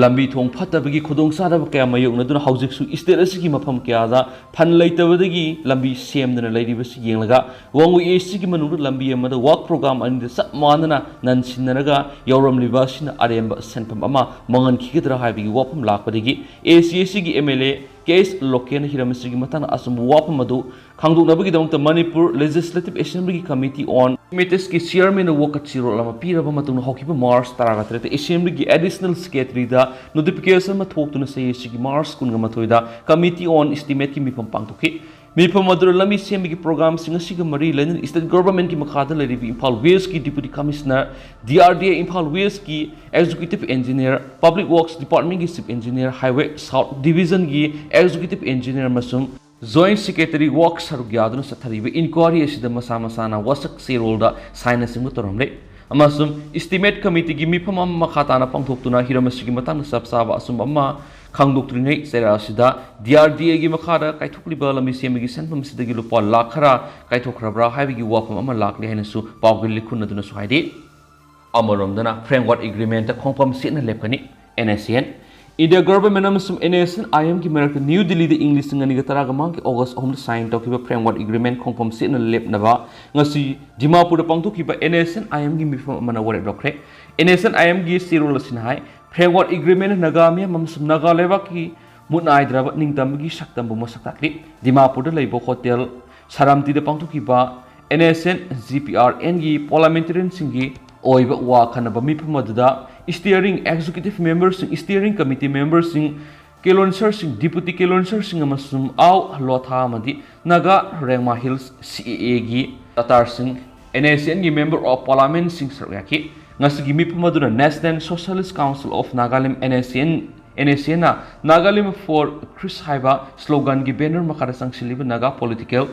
ꯂꯝꯕꯤ ꯊꯣꯡ ꯐꯠꯇꯕꯒꯤ ꯈꯨꯗꯣꯡꯆꯥꯗꯕ ꯀꯌꯥ ꯃꯥꯌꯣꯛꯅꯗꯨꯅ ꯍꯧꯖꯤꯛꯁꯨ ꯁ꯭ꯇꯦꯠ ꯑꯁꯤꯒꯤ ꯃꯐꯝ ꯀꯌꯥꯗ ꯐꯟ ꯂꯩꯇꯕꯗꯒꯤ ꯂꯝꯕꯤ ꯁꯦꯝꯗꯅ ꯂꯩꯔꯤꯕꯁꯤ ꯌꯦꯡꯂꯒ ꯋꯥꯡꯒꯣꯏ ꯑꯦ ꯁꯤꯒꯤ ꯃꯅꯨꯡꯗ ꯂꯝꯕꯤ ꯑꯃꯗ ꯋꯥꯛ ꯄ꯭ꯔꯣꯒ꯭ꯔꯥꯝ ꯑꯅꯤꯗ ꯆꯞ ꯃꯥꯟꯅꯅ ꯅꯟꯁꯤꯟꯅꯔꯒ ꯌꯥꯎꯔꯝꯂꯤꯕ ꯑꯁꯤꯅ ꯑꯔꯦꯝꯕ ꯁꯦꯟꯐꯝ ꯑꯃ ꯃꯥꯡꯍꯟꯈꯤꯒꯗ꯭ꯔꯥ ꯍꯥꯏꯕꯒꯤ ꯋꯥꯐꯝ ꯂꯥꯛꯄꯗꯒꯤ ꯑꯦ ꯁꯤ ꯑꯦ ꯁꯤꯒꯤ ꯑꯦꯝ ꯑꯦꯜ ꯑꯦ ꯀꯦ ꯑꯦꯁ ꯂꯣꯀꯦꯟꯅ ꯍꯤꯔꯝ ꯑꯁꯤꯒꯤ ꯃꯇꯥꯡꯗ ꯑꯆꯨꯝꯕ ꯋꯥꯐꯝ ꯑꯗꯨ ꯈꯪꯗꯣꯛꯅꯕꯒꯤꯗꯃꯛꯇ Manipur Legislative Assembly ꯒꯤ Committee on Matters ꯀꯤ ꯆꯤꯌꯔꯃꯦꯟꯗ ꯋꯥꯀꯠ ꯆꯦꯔꯣꯜ ꯑꯃ ꯄꯤꯔꯕ ꯃꯇꯨꯡꯗ ꯍꯧꯈꯤꯕ ꯃꯥꯔꯆ ꯇꯔꯥꯒ ꯇꯔꯦꯠꯇ ꯑꯦꯁꯦꯝꯕ꯭ꯂꯤꯒꯤ ꯑꯦꯗꯤꯁꯅꯦꯜ ꯁꯦꯀ꯭ꯔꯦꯇꯔꯤꯗ ꯅꯣꯇꯤꯐꯤꯀꯦꯁꯟ ꯑꯃ ꯊꯣꯛꯇꯨꯅ ꯆꯍꯤ ꯑꯁꯤꯒꯤ ꯃꯥꯔꯆ ꯀꯨꯟꯒ ꯃꯥꯊꯣꯏꯗ Committee on Estimate ꯀꯤ ꯃꯤꯐꯝ ꯄꯥꯡꯊꯣꯛꯈꯤ꯫ ꯃꯤꯐꯝ ꯑꯗꯨꯗ ꯂꯝꯕꯤ ꯁꯦꯝꯕꯒꯤ ꯄ꯭ꯔꯣꯒ꯭ꯔꯥꯝꯁꯤꯡ ꯑꯁꯤꯒ ꯃꯔꯤ ꯂꯩꯅꯅ ꯁ꯭ꯇꯦꯠ ꯒꯣꯚꯔꯟꯃꯦꯟꯠꯀꯤ ꯃꯈꯥꯗ ꯂꯩꯔꯤꯕ ꯏꯝꯐꯥꯜ ꯋꯦꯁ꯭ꯠꯀꯤ deputy commissioner, D R D A Imphal ꯋꯦꯁ꯭ꯠꯀꯤ ꯑꯦꯛꯖꯤꯀ꯭ꯌꯨꯇꯤꯚ ꯏꯟꯖꯤꯅꯤꯌꯔ, ꯄꯕ꯭ꯂꯤꯛ ꯋꯥꯔꯛꯁ ꯗꯤꯄꯥꯔꯠꯃꯦꯟꯠꯀꯤ ꯆꯤꯐ ꯏꯟꯖꯤꯅꯤꯌꯔ, ꯍꯥꯏꯋꯦ ꯁꯥꯎꯠ ꯗꯤꯚꯤꯖꯟꯒꯤ ꯑꯦꯛꯖꯤꯀ꯭ꯌꯨꯇꯤꯚ ꯏꯟꯖꯤꯅꯤꯌꯔ ꯑꯃꯁꯨꯡ ꯖꯣꯏꯟꯠ ꯁꯦꯀ꯭ꯔꯦꯇꯔꯤ ꯋꯥꯔꯛꯁ ꯁꯔꯨꯛ ꯌꯥꯗꯨꯅ ꯆꯠꯊꯔꯤꯕ ꯏꯟꯀ꯭ꯋꯥꯏꯔꯤ ꯑꯁꯤꯗ ꯃꯁꯥ ꯃꯁꯥꯅ ꯋꯥꯁꯛ ꯆꯦꯔꯣꯜꯗ ꯁꯥꯏꯟꯅꯆꯤꯡꯕ ꯇꯧꯔꯝꯂꯦ꯫ ꯑꯃꯁꯨꯡ ꯏꯁꯇꯤꯃꯦꯠ ꯀꯃꯤꯇꯤꯒꯤ ꯃꯤꯐꯝ ꯑꯃ ꯃꯈꯥ ꯇꯥꯅ ꯄꯥꯡꯊꯣꯛꯇꯨꯅ ꯍꯤꯔꯝ ꯑꯁꯤꯒꯤ ꯃꯇꯥꯡꯗ ꯆꯞ ꯆꯥꯕ ꯑꯆꯨꯝꯕ ꯑꯃ ꯈꯪꯗꯣꯛꯇ꯭ꯔꯤꯉꯩ ꯆꯩꯔꯥꯛ ꯑꯁꯤꯗ ꯗꯤ ꯑꯥꯔ ꯗꯤ ꯑꯦꯒꯤ ꯃꯈꯥꯗ ꯀꯥꯏꯊꯣꯛꯂꯤꯕ ꯂꯝꯕꯤ ꯁꯦꯝꯕꯒꯤ ꯁꯦꯟꯐꯝꯁꯤꯗꯒꯤ ꯂꯨꯄꯥ ꯂꯥꯈ ꯈꯔ ꯀꯥꯏꯊꯣꯛꯈ꯭ꯔꯕ꯭ꯔꯥ ꯍꯥꯏꯕꯒꯤ ꯋꯥꯐꯝ ꯑꯃ ꯂꯥꯛꯂꯦ ꯍꯥꯏꯅꯁꯨ ꯄꯥꯎꯒꯤ ꯂꯤꯈꯨꯟ ꯑꯗꯨꯅꯁꯨ ꯍꯥꯏꯔꯤ꯫ ꯑꯃꯔꯣꯝꯗꯅ ꯐ꯭ꯔꯦꯝꯋꯥꯔꯛ ꯑꯦꯒ꯭ꯔꯤꯃꯦꯟꯠꯇ ꯈꯣꯡꯐꯝ ꯆꯦꯠꯅ ꯂꯦꯞꯀꯅꯤ N S N. India government ꯑꯃꯁꯨꯡ ꯑꯦꯟ ꯑꯦꯁ ꯑꯦꯟ ꯑꯥꯏ ꯑꯦꯝꯒꯤ ꯃꯔꯛꯇ ꯅ꯭ꯌꯨ ꯗꯤꯜꯂꯤꯗ ꯏꯪ ꯂꯤꯁꯤꯡ ꯑꯅꯤꯒ ꯇꯔꯥꯃꯉꯥꯒꯤ ꯑꯣꯒꯁ꯭ꯠ ꯑꯍꯨꯝꯗ ꯁꯥꯏꯟ ꯇꯧꯈꯤꯕ ꯐ꯭ꯔꯦꯝꯋꯥꯔꯛ ꯑꯦꯒ꯭ꯔꯤꯃꯦꯟꯠ ꯈꯣꯡꯐꯝ ꯆꯦꯠꯅ ꯂꯦꯞꯅꯕ ꯉꯁꯤ ꯗꯤꯃꯥꯄꯨꯔꯗ ꯄꯥꯡꯊꯣꯛꯈꯤꯕ ꯑꯦꯟ ꯑꯦꯁ ꯑꯦꯟ ꯑꯥꯏ ꯑꯦꯝꯒꯤ ꯃꯤꯐꯝ ꯑꯃꯅ ꯋꯥꯔꯦꯞ ꯂꯧꯈ꯭ꯔꯦ꯫ ꯑꯦꯟ ꯑꯦꯁ ꯑꯦꯟ ꯑꯥꯏ ꯑꯦꯝꯒꯤ ꯆꯦꯔꯣꯜ ꯑꯁꯤꯅ ꯍꯥꯏ, ꯐ꯭ꯔꯦꯝꯋꯥꯔꯛ ꯑꯦꯒ꯭ꯔꯤꯃꯦꯟꯠꯅ ꯅꯥꯒꯥ ꯃꯤꯌꯥꯝ ꯑꯃꯁꯨꯡ ꯅꯥꯒꯥ ꯂꯩꯕꯥꯛꯀꯤ ꯃꯨꯠ ꯅꯥꯏꯗ꯭ꯔꯕ ꯅꯤꯡꯇꯝꯕꯒꯤ ꯁꯛꯇꯝꯕꯨ ꯃꯁꯛ ꯇꯥꯛꯂꯤ꯫ ꯗꯤꯃꯥꯄꯨꯔꯗ ꯂꯩꯕ ꯍꯣꯇꯦꯜ ꯁꯥꯔꯥꯝꯇꯤꯗ ꯄꯥꯡꯊꯣꯛꯈꯤꯕ N S N G P R ꯑꯦꯟꯒꯤ ꯄꯥꯔꯂꯤꯌꯥꯃꯦꯟꯇꯔꯤꯌꯟꯁꯤꯡꯒꯤ ꯑꯣꯏꯕ ꯋꯥ ꯈꯟꯅꯕ ꯃꯤꯐꯝ ꯑꯗꯨꯗ ꯁ꯭ꯇꯤꯌꯔꯤꯡ ꯑꯦꯛꯖꯤꯀ꯭ꯌꯨꯇꯤꯚ ꯃꯦꯝꯕꯔꯁꯤꯡ, ꯁ꯭ꯇꯤꯌꯔꯤꯡ ꯀꯃꯤꯇꯤ ꯃꯦꯝꯕꯔꯁꯤꯡ, ꯀꯦꯂꯣꯟꯁꯔꯁꯤꯡ, ꯗꯤꯄꯨꯇꯤ ꯀꯦꯂꯣꯟꯁꯔꯁꯤꯡ ꯑꯃꯁꯨꯡ ꯑꯥꯎ ꯂꯣꯊꯥ ꯑꯃꯗꯤ ꯅꯥꯒꯥ ꯔꯦꯡꯃꯥ ꯍꯤꯜꯁ ꯁꯤ ꯑꯦ ꯑꯦꯒꯤ ꯇꯥꯇꯥꯔꯁꯤꯡ, ꯑꯦꯟ ꯑꯦꯁ ꯑꯦꯟꯒꯤ ꯃꯦꯝꯕꯔ ꯑꯣꯐ ꯄꯥꯔꯂꯤꯌꯥꯃꯦꯟꯠꯁꯤꯡ ꯁꯔꯨꯛ ꯌꯥꯈꯤ꯫ ꯉꯁꯤꯒꯤ ꯃꯤꯐꯝ ꯑꯗꯨꯗ National Socialist Council of Nagalim, N S N, N S ꯑꯦꯟꯅ Nagalim for Christ ꯍꯥꯏꯕ ꯁ꯭ꯂꯣꯒꯥꯟꯒꯤ ꯕꯦꯅꯔ ꯃꯈꯥꯗ ꯆꯪꯁꯤꯜꯂꯤꯕ ꯅꯥꯒꯥ ꯄꯣꯂꯤꯇꯤꯀꯦꯜ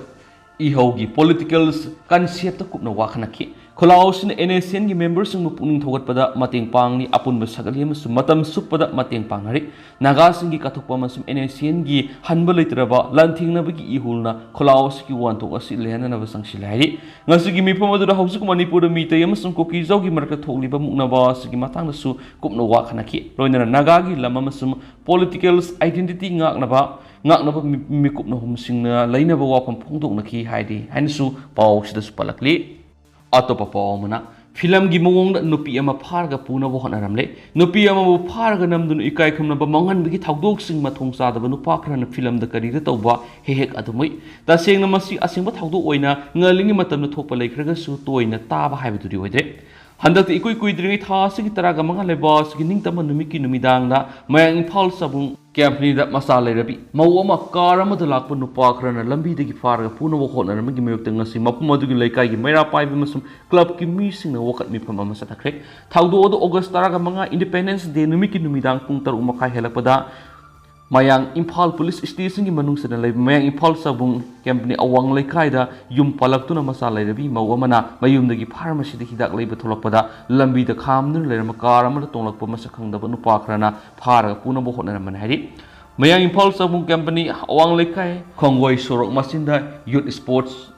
ꯏꯍꯧꯒꯤ ꯄꯣꯂꯤꯇꯤꯀꯦꯜ ꯀꯟꯁꯦꯞꯇ ꯀꯨꯞꯅ ꯋꯥꯈꯟꯅꯈꯤ꯫ ꯈꯨꯜꯂꯥꯎ ꯑꯁꯤꯅ ꯑꯦꯟ ꯑꯦꯁ ꯑꯦꯟꯒꯤ ꯃꯦꯝꯕꯔꯁꯤꯡꯕꯨ ꯄꯨꯛꯅꯤꯡ ꯊꯧꯒꯠꯄꯗ ꯃꯇꯦꯡ ꯄꯥꯡꯂꯤ, ꯑꯄꯨꯟꯕ ꯁꯥꯒꯠꯂꯤ ꯑꯃꯁꯨꯡ ꯃꯇꯝ ꯆꯨꯞꯄꯗ ꯃꯇꯦꯡ ꯄꯥꯡꯅꯔꯤ꯫ ꯅꯥꯒꯥꯁꯤꯡꯒꯤ ꯀꯠꯊꯣꯛꯄ ꯑꯃꯁꯨꯡ ꯑꯦꯟ ꯑꯦꯁ ꯑꯦꯟꯒꯤ ꯍꯟꯕ ꯂꯩꯇ꯭ꯔꯕ ꯂꯥꯟꯊꯦꯡꯅꯕꯒꯤ ꯏꯍꯨꯜꯅ ꯈꯨꯜꯂꯥꯎ ꯑꯁꯤꯒꯤ ꯋꯥꯍꯟꯊꯣꯛ ꯑꯁꯤ ꯂꯩꯍꯟꯅꯅꯕ ꯆꯪꯁꯤꯜꯂꯦ ꯍꯥꯏꯔꯤ꯫ ꯉꯁꯤꯒꯤ ꯃꯤꯐꯝ ꯑꯗꯨꯗ ꯍꯧꯖꯤꯛ ꯃꯅꯤꯄꯨꯔꯗ ꯃꯤꯇꯩ ꯑꯃꯁꯨꯡ ꯀꯨꯀꯤꯖꯥꯎꯒꯤ ꯃꯔꯛꯇ ꯊꯣꯛꯂꯤꯕ ꯃꯨꯛꯅꯕ ꯑꯁꯤꯒꯤ ꯃꯇꯥꯡꯗꯁꯨ ꯀꯨꯞꯅ ꯋꯥꯈꯟꯅꯈꯤ꯫ ꯂꯣꯏꯅꯅ ꯅꯥꯒꯥꯒꯤ ꯂꯝ ꯑꯃꯁꯨꯡ ꯄꯣꯂꯤꯇꯤꯀꯦꯜ ꯑꯥꯏꯗꯦꯟꯇꯤꯇꯤ ꯉꯥꯛꯅꯕ, ꯉꯥꯛꯅꯕ ꯃꯤ-, ꯃꯤꯀꯨꯞ ꯅꯍꯨꯝꯁꯤꯡꯅ ꯂꯩꯅꯕ ꯋꯥꯐꯝ ꯐꯣꯡꯗꯣꯛꯅꯈꯤ ꯍꯥꯏꯔꯤ ꯍꯥꯏꯅꯁꯨ ꯄꯥꯎꯁꯤꯗꯁꯨ ꯄꯜꯂꯛꯂꯤ꯫ ꯑꯇꯣꯞꯄ ꯄꯥꯎ ꯑꯃꯅ, ꯐꯤꯂꯝꯒꯤ ꯃꯑꯣꯡꯗ ꯅꯨꯄꯤ ꯑꯃ ꯐꯥꯔꯒ ꯄꯨꯅꯕ ꯍꯣꯠꯅꯔꯝꯂꯦ꯫ ꯅꯨꯄꯤ ꯑꯃꯕꯨ ꯐꯥꯔꯒ ꯅꯝꯗꯨꯅ ꯏꯀꯥꯏ ꯈꯨꯝꯅꯕ ꯃꯥꯡꯍꯟꯕꯒꯤ ꯊꯧꯗꯣꯛꯁꯤꯡ ꯃꯊꯣꯡ ꯆꯥꯗꯕ ꯅꯨꯄꯥ ꯈꯔꯅ ꯐꯤꯂꯝꯗ ꯀꯔꯤꯗ ꯇꯧꯕ ꯍꯦꯛ ꯍꯦꯛ ꯑꯗꯨꯝ ꯎꯏ꯫ ꯇꯁꯦꯡꯅ ꯃꯁꯤ ꯑꯁꯦꯡꯕ ꯊꯧꯗꯣꯛ ꯑꯣꯏꯅ ꯉꯜꯂꯤꯉꯩ ꯃꯇꯝꯗ ꯊꯣꯛꯄ ꯂꯩꯈ꯭ꯔꯒꯁꯨ ꯇꯣꯏꯅ ꯇꯥꯕ ꯍꯥꯏꯕꯗꯨꯗꯤ ꯑꯣꯏꯗ꯭ꯔꯦ꯫ ꯍꯟꯗꯛꯇꯤ ꯏꯀꯨꯏ ꯀꯨꯏꯗ꯭ꯔꯤꯉꯩ ꯊꯥ ꯑꯁꯤꯒꯤ ꯇꯔꯥꯒ ꯃꯉꯥ ꯂꯩꯕ ꯑꯁꯤꯒꯤ ꯅꯤꯡꯇꯝꯕ ꯅꯨꯃꯤꯠꯀꯤ ꯅꯨꯃꯤꯗꯥꯡꯗ ꯃꯌꯥꯡ ꯏꯝꯐꯥꯜ ꯆꯥꯕꯨꯡ ꯀꯦꯝꯞꯅꯤꯗ ꯃꯆꯥ ꯂꯩꯔꯕꯤ ꯃꯧ ꯑꯃ ꯀꯥꯔ ꯑꯃꯗ ꯂꯥꯛꯄ ꯅꯨꯄꯥ ꯈꯔꯅ ꯂꯝꯕꯤꯗꯒꯤ ꯐꯥꯔꯒ ꯄꯨꯅꯕ ꯍꯣꯠꯅꯔꯝꯕꯒꯤ ꯃꯥꯌꯣꯛꯇ ꯉꯁꯤ ꯃꯐꯝ ꯑꯗꯨꯒꯤ ꯂꯩꯀꯥꯏꯒꯤ ꯃꯩꯔꯥ ꯄꯥꯏꯕꯤ ꯑꯃꯁꯨꯡ ꯀ꯭ꯂꯕꯀꯤ ꯃꯤꯁꯤꯡꯅ ꯋꯥꯀꯠ ꯃꯤꯐꯝ ꯑꯃ ꯆꯠꯊꯈ꯭ꯔꯦ꯫ ꯊꯧꯗꯣꯛ ꯑꯗꯨ ꯑꯣꯒꯁ ꯇꯔꯥꯒ ꯃꯉꯥ Independence Day ꯅꯨꯃꯤꯠꯀꯤ ꯅꯨꯃꯤꯗꯥꯡ ꯄꯨꯡ ꯇꯔꯨꯛ ꯃꯈꯥꯏ ꯍꯦꯜꯂꯛꯄꯗ ꯃꯌꯥꯡ ꯏꯝꯐꯥꯜ ꯄꯨꯂꯤꯁ ꯁ꯭ꯇꯦꯁꯟꯒꯤ ꯃꯅꯨꯡ ꯆꯟꯅ ꯂꯩꯕ ꯃꯌꯥꯡ ꯏꯝꯐꯥꯜ ꯆꯥꯕꯨꯡ ꯀꯦꯝꯞꯅꯤ ꯑꯋꯥꯡ ꯂꯩꯀꯥꯏꯗ ꯌꯨꯝ ꯄꯥꯜꯂꯛꯇꯨꯅ ꯃꯆꯥ ꯂꯩꯔꯕꯤ ꯃꯧ ꯑꯃꯅ ꯃꯌꯨꯝꯗꯒꯤ ꯐꯥꯔꯃꯥꯁꯤꯗ ꯍꯤꯗꯥꯛ ꯂꯩꯕ ꯊꯣꯛꯂꯛꯄꯗ ꯂꯝꯕꯤꯗ ꯈꯥꯝꯗꯨꯅ ꯂꯩꯔꯝꯕ ꯀꯥꯔ ꯑꯃꯗ ꯇꯣꯡꯂꯛꯄ ꯃꯁꯛ ꯈꯪꯗꯕ ꯅꯨꯄꯥ ꯈꯔꯅ ꯐꯥꯔꯒ ꯄꯨꯅꯕ ꯍꯣꯠꯅꯔꯝꯕꯅꯤ ꯍꯥꯏꯔꯤ꯫ ꯃꯌꯥꯡ ꯏꯝꯐꯥꯜ ꯆꯥꯕꯨꯡ ꯀꯦꯝꯞꯅꯤ ꯑꯋꯥꯡ ꯂꯩꯀꯥꯏ ꯈꯣꯡꯒꯣꯏ ꯁꯣꯔꯣꯛ ꯃꯆꯤꯟꯗ ꯌꯨꯠ ꯁ꯭ꯄꯣꯔꯠꯁ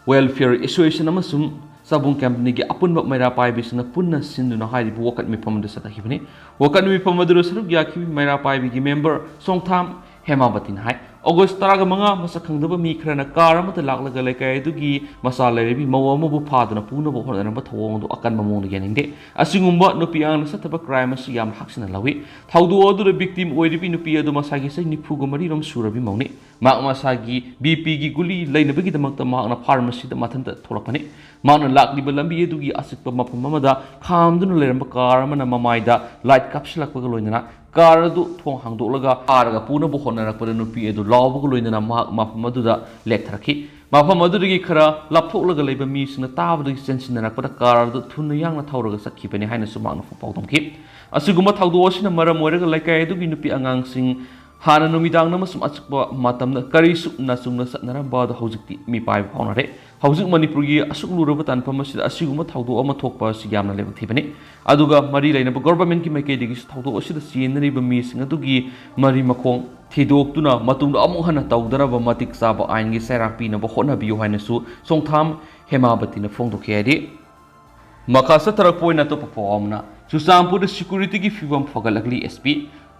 ꯋꯦꯜꯐꯤꯌꯔ ꯑꯦꯁꯣꯁꯤꯌꯦꯁꯟ ꯑꯃꯁꯨꯡ ꯆꯥꯕꯨꯡ ꯀꯦꯝꯞꯅꯤꯒꯤ ꯑꯄꯨꯟꯕ ꯃꯩꯔꯥ ꯄꯥꯏꯕꯤꯁꯤꯡꯅ ꯄꯨꯟꯅ ꯁꯤꯟꯗꯨꯅ ꯍꯥꯏꯔꯤꯕ ꯋꯥꯀꯠ ꯃꯤꯐꯝ ꯑꯗꯨ ꯆꯠꯊꯈꯤꯕꯅꯤ꯫ ꯋꯥꯀꯠ ꯃꯤꯐꯝ ꯑꯗꯨꯗ ꯁꯔꯨꯛ ꯌꯥꯈꯤꯕ ꯃꯩꯔꯥ ꯄꯥꯏꯕꯤꯒꯤ ꯃꯦꯝꯕꯔ ꯁꯣꯡꯊꯥꯝ ꯍꯦꯃꯥꯕꯇꯤꯅ ꯍꯥꯏ, ꯑꯣꯒꯁ ꯇꯔꯥꯒ ꯃꯉꯥ ꯃꯁꯛ ꯈꯪꯗꯕ ꯃꯤ ꯈꯔꯅ ꯀꯥꯔ ꯑꯃꯗ ꯂꯥꯛꯂꯒ ꯂꯩꯀꯥꯏ ꯑꯗꯨꯒꯤ ꯃꯆꯥ ꯂꯩꯔꯕꯤ ꯃꯧ ꯑꯃꯕꯨ ꯐꯥꯗꯨꯅ ꯄꯨꯅꯕ ꯍꯣꯠꯅꯔꯝꯕ ꯊꯧꯑꯣꯡ ꯑꯗꯨ ꯑꯀꯟꯕ ꯃꯑꯣꯡꯗ ꯌꯥꯅꯤꯡꯗꯦ꯫ ꯑꯁꯤꯒꯨꯝꯕ ꯅꯨꯄꯤ ꯑꯉꯥꯡꯅ ꯆꯠꯊꯕ ꯀ꯭ꯔꯥꯏꯝ ꯑꯁꯤ ꯌꯥꯝꯅ ꯍꯛꯆꯤꯟꯅ ꯂꯧꯏ꯫ ꯊꯧꯗꯣꯛ ꯑꯗꯨꯗ ꯚꯤꯛꯇꯤꯝ ꯑꯣꯏꯔꯤꯕꯤ ꯅꯨꯄꯤ ꯑꯗꯨ ꯃꯁꯥꯒꯤ ꯆꯍꯤ ꯅꯤꯐꯨꯒ ꯃꯔꯤꯔꯣꯝ ꯁꯨꯔꯕꯤ ꯃꯧꯅꯤ꯫ ꯃꯍꯥꯛ ꯃꯁꯥꯒꯤ ꯕꯤ ꯄꯤꯒꯤ ꯒꯨꯂꯤ ꯂꯩꯅꯕꯒꯤꯗꯃꯛꯇ ꯃꯍꯥꯛꯅ ꯐꯥꯔꯃꯥꯁꯤꯗ ꯃꯊꯟꯇ ꯊꯣꯛꯂꯛꯄꯅꯤ꯫ ꯃꯍꯥꯛꯅ ꯂꯥꯛꯂꯤꯕ ꯂꯝꯕꯤ ꯑꯗꯨꯒꯤ ꯑꯆꯤꯛꯄ ꯃꯐꯝ ꯑꯃꯗ ꯈꯥꯝꯗꯨꯅ ꯂꯩꯔꯝꯕ ꯀꯥꯔ ꯑꯃꯅ ꯃꯃꯥꯏꯗ ꯂꯥꯏꯠ ꯀꯥꯞꯁꯤꯜꯂꯛꯄꯒ ꯂꯣꯏꯅꯅ ꯀꯥꯔ ꯑꯗꯨ ꯊꯣꯡ ꯍꯥꯡꯗꯣꯛꯂꯒ ꯐꯥꯔꯒ ꯄꯨꯅꯕ ꯍꯣꯠꯅꯔꯛꯄꯗ ꯅꯨꯄꯤ ꯑꯗꯨ ꯂꯥꯎꯕꯒ ꯂꯣꯏꯅꯅ ꯃꯍꯥꯛ ꯃꯐꯝ ꯑꯗꯨꯗ ꯂꯦꯛꯊꯔꯛꯈꯤ꯫ ꯃꯐꯝ ꯑꯗꯨꯗꯒꯤ ꯈꯔ ꯂꯥꯞꯊꯣꯛꯂꯒ ꯂꯩꯕ ꯃꯤꯁꯤꯡꯅ ꯇꯥꯕꯗꯒꯤ ꯆꯦꯟꯁꯤꯟꯅꯔꯛꯄꯗ ꯀꯥꯔ ꯑꯗꯨ ꯊꯨꯅ ꯌꯥꯡꯅ ꯊꯧꯔꯒ ꯆꯠꯈꯤꯕꯅꯤ ꯍꯥꯏꯅꯁꯨ ꯃꯍꯥꯛꯅ ꯐꯥꯎꯗꯣꯛꯈꯤ꯫ ꯑꯁꯤꯒꯨꯝꯕ ꯊꯧꯗꯣꯛ ꯑꯁꯤꯅ ꯃꯔꯝ ꯑꯣꯏꯔꯒ ꯂꯩꯀꯥꯏ ꯑꯗꯨꯒꯤ ꯅꯨꯄꯤ ꯑꯉꯥꯡꯁꯤꯡ ꯍꯥꯟꯅ ꯅꯨꯃꯤꯗꯥꯡꯗ ꯑꯃꯁꯨꯡ ꯑꯆꯤꯛꯄ ꯃꯇꯝꯗ ꯀꯔꯤ ꯆꯨꯝꯅ ꯆꯨꯝꯅ ꯆꯠꯅꯔꯝꯕ ꯑꯗꯨ ꯍꯧꯖꯤꯛꯇꯤ ꯃꯤꯄꯥꯏꯕ ꯐꯥꯎꯅꯔꯦ꯫ ꯍꯧꯖꯤꯛ ꯃꯅꯤꯄꯨꯔꯒꯤ ꯑꯁꯨꯛ ꯂꯨꯔꯕ ꯇꯥꯟꯐꯝ ꯑꯁꯤꯗ ꯑꯁꯤꯒꯨꯝꯕ ꯊꯧꯗꯣꯛ ꯑꯃ ꯊꯣꯛꯄ ꯑꯁꯤ ꯌꯥꯝꯅ ꯂꯥꯏꯕꯛ ꯊꯤꯕꯅꯤ꯫ ꯑꯗꯨꯒ ꯃꯔꯤ ꯂꯩꯅꯕ ꯒꯣꯚꯔꯟꯃꯦꯟꯠꯀꯤ ꯃꯥꯏꯀꯩꯗꯒꯤꯁꯨ ꯊꯧꯗꯣꯛ ꯑꯁꯤꯗ ꯆꯦꯟꯅꯔꯤꯕ ꯃꯤꯁꯤꯡ ꯑꯗꯨꯒꯤ ꯃꯔꯤ ꯃꯈꯣꯡ ꯊꯤꯗꯣꯛꯇꯨꯅ ꯃꯇꯨꯡꯗ ꯑꯃꯨꯛ ꯍꯟꯅ ꯇꯧꯗꯅꯕ ꯃꯇꯤꯛ ꯆꯥꯕ ꯑꯥꯏꯟꯒꯤ ꯆꯩꯔꯥꯛ ꯄꯤꯅꯕ ꯍꯣꯠꯅꯕꯤꯌꯨ ꯍꯥꯏꯅꯁꯨ ꯁꯣꯡꯊꯥꯝ ꯍꯦꯃꯥꯕꯇꯤꯅ ꯐꯣꯡꯗꯣꯛꯈꯤ ꯍꯥꯏꯔꯤ꯫ ꯃꯈꯥ ꯆꯠꯊꯔꯛꯄ ꯑꯣꯏꯅ ꯑꯇꯣꯞꯄ ꯄꯥꯎ ꯑꯃꯅ, ꯆꯨꯔꯆꯥꯟꯄꯨꯔꯗ ꯁꯦꯀ꯭ꯌꯨꯔꯤꯇꯤꯒꯤ ꯐꯤꯕꯝ ꯐꯒꯠꯂꯛꯂꯤ꯫ ꯑꯦꯁ ꯄꯤ,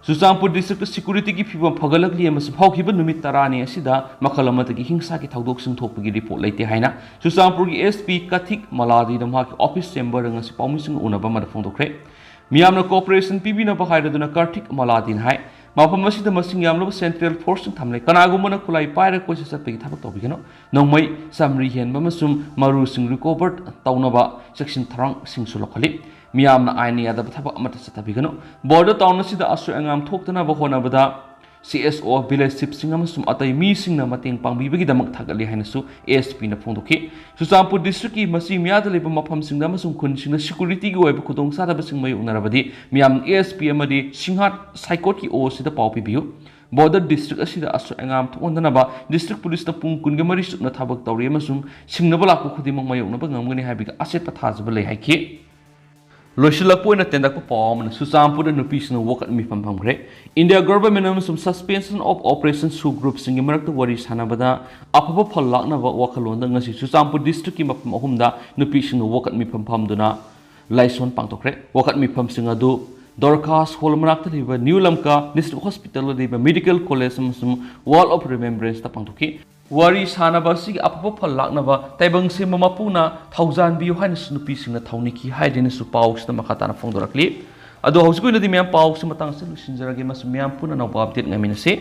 ꯆꯨꯔꯆꯥꯟꯄꯨꯔ ꯗꯤꯁꯇ꯭ꯔꯤꯛꯇ ꯁꯦꯀ꯭ꯌꯨꯔꯤꯇꯤꯒꯤ ꯐꯤꯕꯝ ꯐꯒꯠꯂꯛꯂꯤ ꯑꯃꯁꯨꯡ ꯍꯧꯈꯤꯕ ꯅꯨꯃꯤꯠ ꯇꯔꯥꯅꯤ ꯑꯁꯤꯗ ꯃꯈꯜ ꯑꯃꯠꯇꯒꯤ ꯍꯤꯡꯁꯥꯒꯤ ꯊꯧꯗꯣꯛꯁꯤꯡ ꯊꯣꯛꯄꯒꯤ ꯔꯤꯄꯣꯔꯠ ꯂꯩꯇꯦ ꯍꯥꯏꯅ ꯆꯨꯔꯆꯥꯟꯄꯨꯔꯒꯤ ꯑꯦꯁ ꯄꯤ ꯀꯊꯤꯛ ꯃꯂꯥꯗꯤꯅ ꯃꯍꯥꯛꯀꯤ ꯑꯣꯐꯤꯁ ꯆꯦꯝꯕꯔꯗ ꯉꯁꯤ ꯄꯥꯎꯃꯤꯁꯤꯡꯒ ꯎꯅꯕ ꯑꯃꯗ ꯐꯣꯡꯗꯣꯛꯈ꯭ꯔꯦ꯫ ꯃꯤꯌꯥꯝꯅ ꯀꯣꯑꯣꯄꯔꯦꯁꯟ ꯄꯤꯕꯤꯅꯕ ꯍꯥꯏꯔꯗꯨꯅ ꯀꯥꯔꯊꯤꯛ ꯃꯂꯥꯗꯤꯅ ꯍꯥꯏ꯫ ꯃꯐꯝ ꯑꯁꯤꯗ ꯃꯁꯤꯡ ꯌꯥꯝꯂꯕ ꯁꯦꯟꯇ꯭ꯔꯦꯜ ꯐꯣꯔꯁꯁꯤꯡ ꯊꯝꯂꯦ꯫ ꯀꯅꯥꯒꯨꯝꯕꯅ ꯈꯨꯠꯂꯥꯏ ꯄꯥꯏꯔꯒ ꯀꯣꯏꯆꯠ ꯆꯠꯄꯒꯤ ꯊꯕꯛ ꯇꯧꯕꯤꯒꯅꯨ꯫ ꯅꯣꯡꯃꯩ, ꯆꯥꯃꯔꯤ ꯍꯦꯟꯕ ꯑꯃꯁꯨꯡ ꯃꯔꯨꯁꯤꯡ ꯔꯤꯀꯣꯚꯔ ꯇꯧꯅꯕ ꯆꯦꯛꯁꯤꯟ ꯊꯧꯔꯥꯡꯁꯤꯡꯁꯨ ꯂꯧꯈꯠꯂꯤ꯫ ꯃꯤꯌꯥꯝꯅ ꯑꯥꯏꯟꯅ ꯌꯥꯗꯕ ꯊꯕꯛ ꯑꯃꯠꯇ ꯆꯠꯊꯕꯤꯒꯅꯨ꯫ ꯕꯣꯔꯗꯔ ꯇꯥꯎꯟ ꯑꯁꯤꯗ ꯑꯁꯣꯏ ꯑꯉꯥꯝ ꯊꯣꯛꯇꯅꯕ ꯍꯣꯠꯅꯕꯗ ꯁꯤ ꯑꯦꯁ ꯑꯣ, ꯚꯤꯂꯦꯖ ꯆꯤꯐꯁꯤꯡ ꯑꯃꯁꯨꯡ ꯑꯇꯩ ꯃꯤꯁꯤꯡꯅ ꯃꯇꯦꯡ ꯄꯥꯡꯕꯤꯕꯒꯤꯗꯃꯛ ꯊꯥꯒꯠꯂꯤ ꯍꯥꯏꯅꯁꯨ ꯑꯦꯁ ꯄꯤꯅ ꯐꯣꯡꯗꯣꯛꯈꯤ꯫ ꯆꯨꯔꯆꯥꯟꯄꯨꯔ ꯗꯤꯁꯇ꯭ꯔꯤꯛꯀꯤ ꯃꯁꯤ ꯃꯌꯥꯗ ꯂꯩꯕ ꯃꯐꯝꯁꯤꯡꯗ ꯑꯃꯁꯨꯡ ꯈꯨꯟꯁꯤꯡꯗ ꯁꯦꯀ꯭ꯌꯨꯔꯤꯇꯤꯒꯤ ꯑꯣꯏꯕ ꯈꯨꯗꯣꯡꯆꯥꯗꯕꯁꯤꯡ ꯃꯥꯌꯣꯛꯅꯔꯕꯗꯤ ꯃꯤꯌꯥꯝꯅ ꯑꯦ ꯑꯦꯁ ꯄꯤ ꯑꯃꯗꯤ ꯁꯤꯡꯍꯥꯠ ꯁꯥꯏꯀꯣꯠꯀꯤ ꯑꯣ ꯑꯁꯤꯗ ꯄꯥꯎ ꯄꯤꯕꯤꯌꯨ꯫ ꯕꯣꯔꯗꯔ ꯗꯤꯁꯇ꯭ꯔꯤꯛ ꯑꯁꯤꯗ ꯑꯁꯣꯏ ꯑꯉꯥꯝ ꯊꯣꯛꯍꯟꯗꯅꯕ ꯗꯤꯁꯇ꯭ꯔꯤꯛ ꯄꯨꯂꯤꯁꯅ ꯄꯨꯡ ꯀꯨꯟꯒ ꯃꯔꯤ ꯆꯨꯞꯅ ꯊꯕꯛ ꯇꯧꯔꯤ ꯑꯃꯁꯨꯡ ꯁꯤꯡꯅꯕ ꯂꯥꯛꯄ ꯈꯨꯗꯤꯡꯃꯛ ꯃꯥꯌꯣꯛꯅꯕ ꯉꯝꯒꯅꯤ ꯍꯥꯏꯕꯒꯤ ꯑꯆꯦꯠꯄ ꯊꯥꯖꯕ ꯂꯩ ꯍꯥꯏꯈꯤ꯫ ꯂꯣꯏꯁꯤꯜꯂꯛꯄ ꯑꯣꯏꯅ ꯇꯦꯟꯇꯛꯄ ꯄꯥꯎ ꯑꯃꯅ ꯆꯨꯔꯆꯥꯟꯄꯨꯔꯗ ꯅꯨꯄꯤꯁꯤꯡꯅ ꯋꯥꯀꯠ ꯃꯤꯐꯝ ꯐꯝꯈ꯭ꯔꯦ꯫ ꯏꯟꯗꯤꯌꯥ ꯒꯚꯔꯟꯃꯦꯟꯠ ꯑꯃꯁꯨꯡ ꯁꯁꯄꯦꯟꯁꯟ ꯑꯣꯐ ꯑꯣꯄꯔꯦꯁꯟ ꯁꯨ ꯒ꯭ꯔꯨꯞꯁꯤꯡꯒꯤ ꯃꯔꯛꯇ ꯋꯥꯔꯤ ꯁꯥꯟꯅꯕꯗ ꯑꯐꯕ ꯐꯜ ꯂꯥꯛꯅꯕ ꯋꯥꯈꯜꯂꯣꯟꯗ ꯉꯁꯤ ꯆꯨꯔꯆꯥꯟꯄꯨꯔ ꯗꯤꯁꯇ꯭ꯔꯤꯛꯀꯤ ꯃꯐꯝ ꯑꯍꯨꯝꯗ ꯅꯨꯄꯤꯁꯤꯡꯅ ꯋꯥꯀꯠ ꯃꯤꯐꯝ ꯐꯝꯗꯨꯅ ꯂꯥꯏꯁꯣꯟ ꯄꯥꯡꯊꯣꯛꯈ꯭ꯔꯦ꯫ ꯋꯥꯀꯠ ꯃꯤꯐꯝꯁꯤꯡ ꯑꯗꯨ ꯗꯣꯔꯀꯥꯁ ꯍꯣꯜ ꯃꯅꯥꯛꯇ ꯂꯩꯕ ꯅ꯭ꯌꯨ ꯂꯝꯀꯥ ꯗꯤꯁꯇ꯭ꯔꯤꯛ ꯍꯣꯁꯄꯤꯇꯥꯜꯗ ꯂꯩꯕ ꯃꯦꯗꯤꯀꯦꯜ ꯀꯣꯂꯦꯖ ꯑꯃꯁꯨꯡ ꯋꯥꯜ ꯑꯣꯐ ꯔꯤꯃꯦꯝꯕ꯭ꯔꯦꯟꯁꯇ ꯄꯥꯡꯊꯣꯛꯈꯤ꯫ ꯋꯥꯔꯤ ꯁꯥꯟꯅꯕ ꯑꯁꯤꯒꯤ ꯑꯐꯕ ꯐꯜ ꯂꯥꯛꯅꯕ ꯇꯥꯏꯕꯪ ꯁꯦꯝꯕ ꯃꯄꯨꯅ ꯊꯧꯖꯥꯟꯕꯤꯌꯨ ꯍꯥꯏꯅꯁꯨ ꯅꯨꯄꯤꯁꯤꯡꯅ ꯊꯧꯅꯤꯈꯤ ꯍꯥꯏꯗꯨꯅꯁꯨ ꯄꯥꯎꯁꯤꯗ ꯃꯈꯥ ꯇꯥꯅ ꯐꯣꯡꯗꯣꯔꯛꯂꯤ꯫ ꯑꯗꯣ ꯍꯧꯖꯤꯛꯀꯤ ꯑꯣꯏꯅꯗꯤ ꯃꯌꯥꯝ ꯄꯥꯎꯁꯤ ꯃꯇꯥꯡꯁꯤꯗ ꯂꯣꯏꯁꯤꯟꯖꯔꯒꯦ꯫ ꯃꯁꯤ ꯃꯌꯥꯝ ꯄꯨꯟꯅ ꯑꯅꯧꯕ ꯑꯞꯗꯦꯠ ꯉꯥꯏꯃꯤꯟꯅꯁꯤ꯫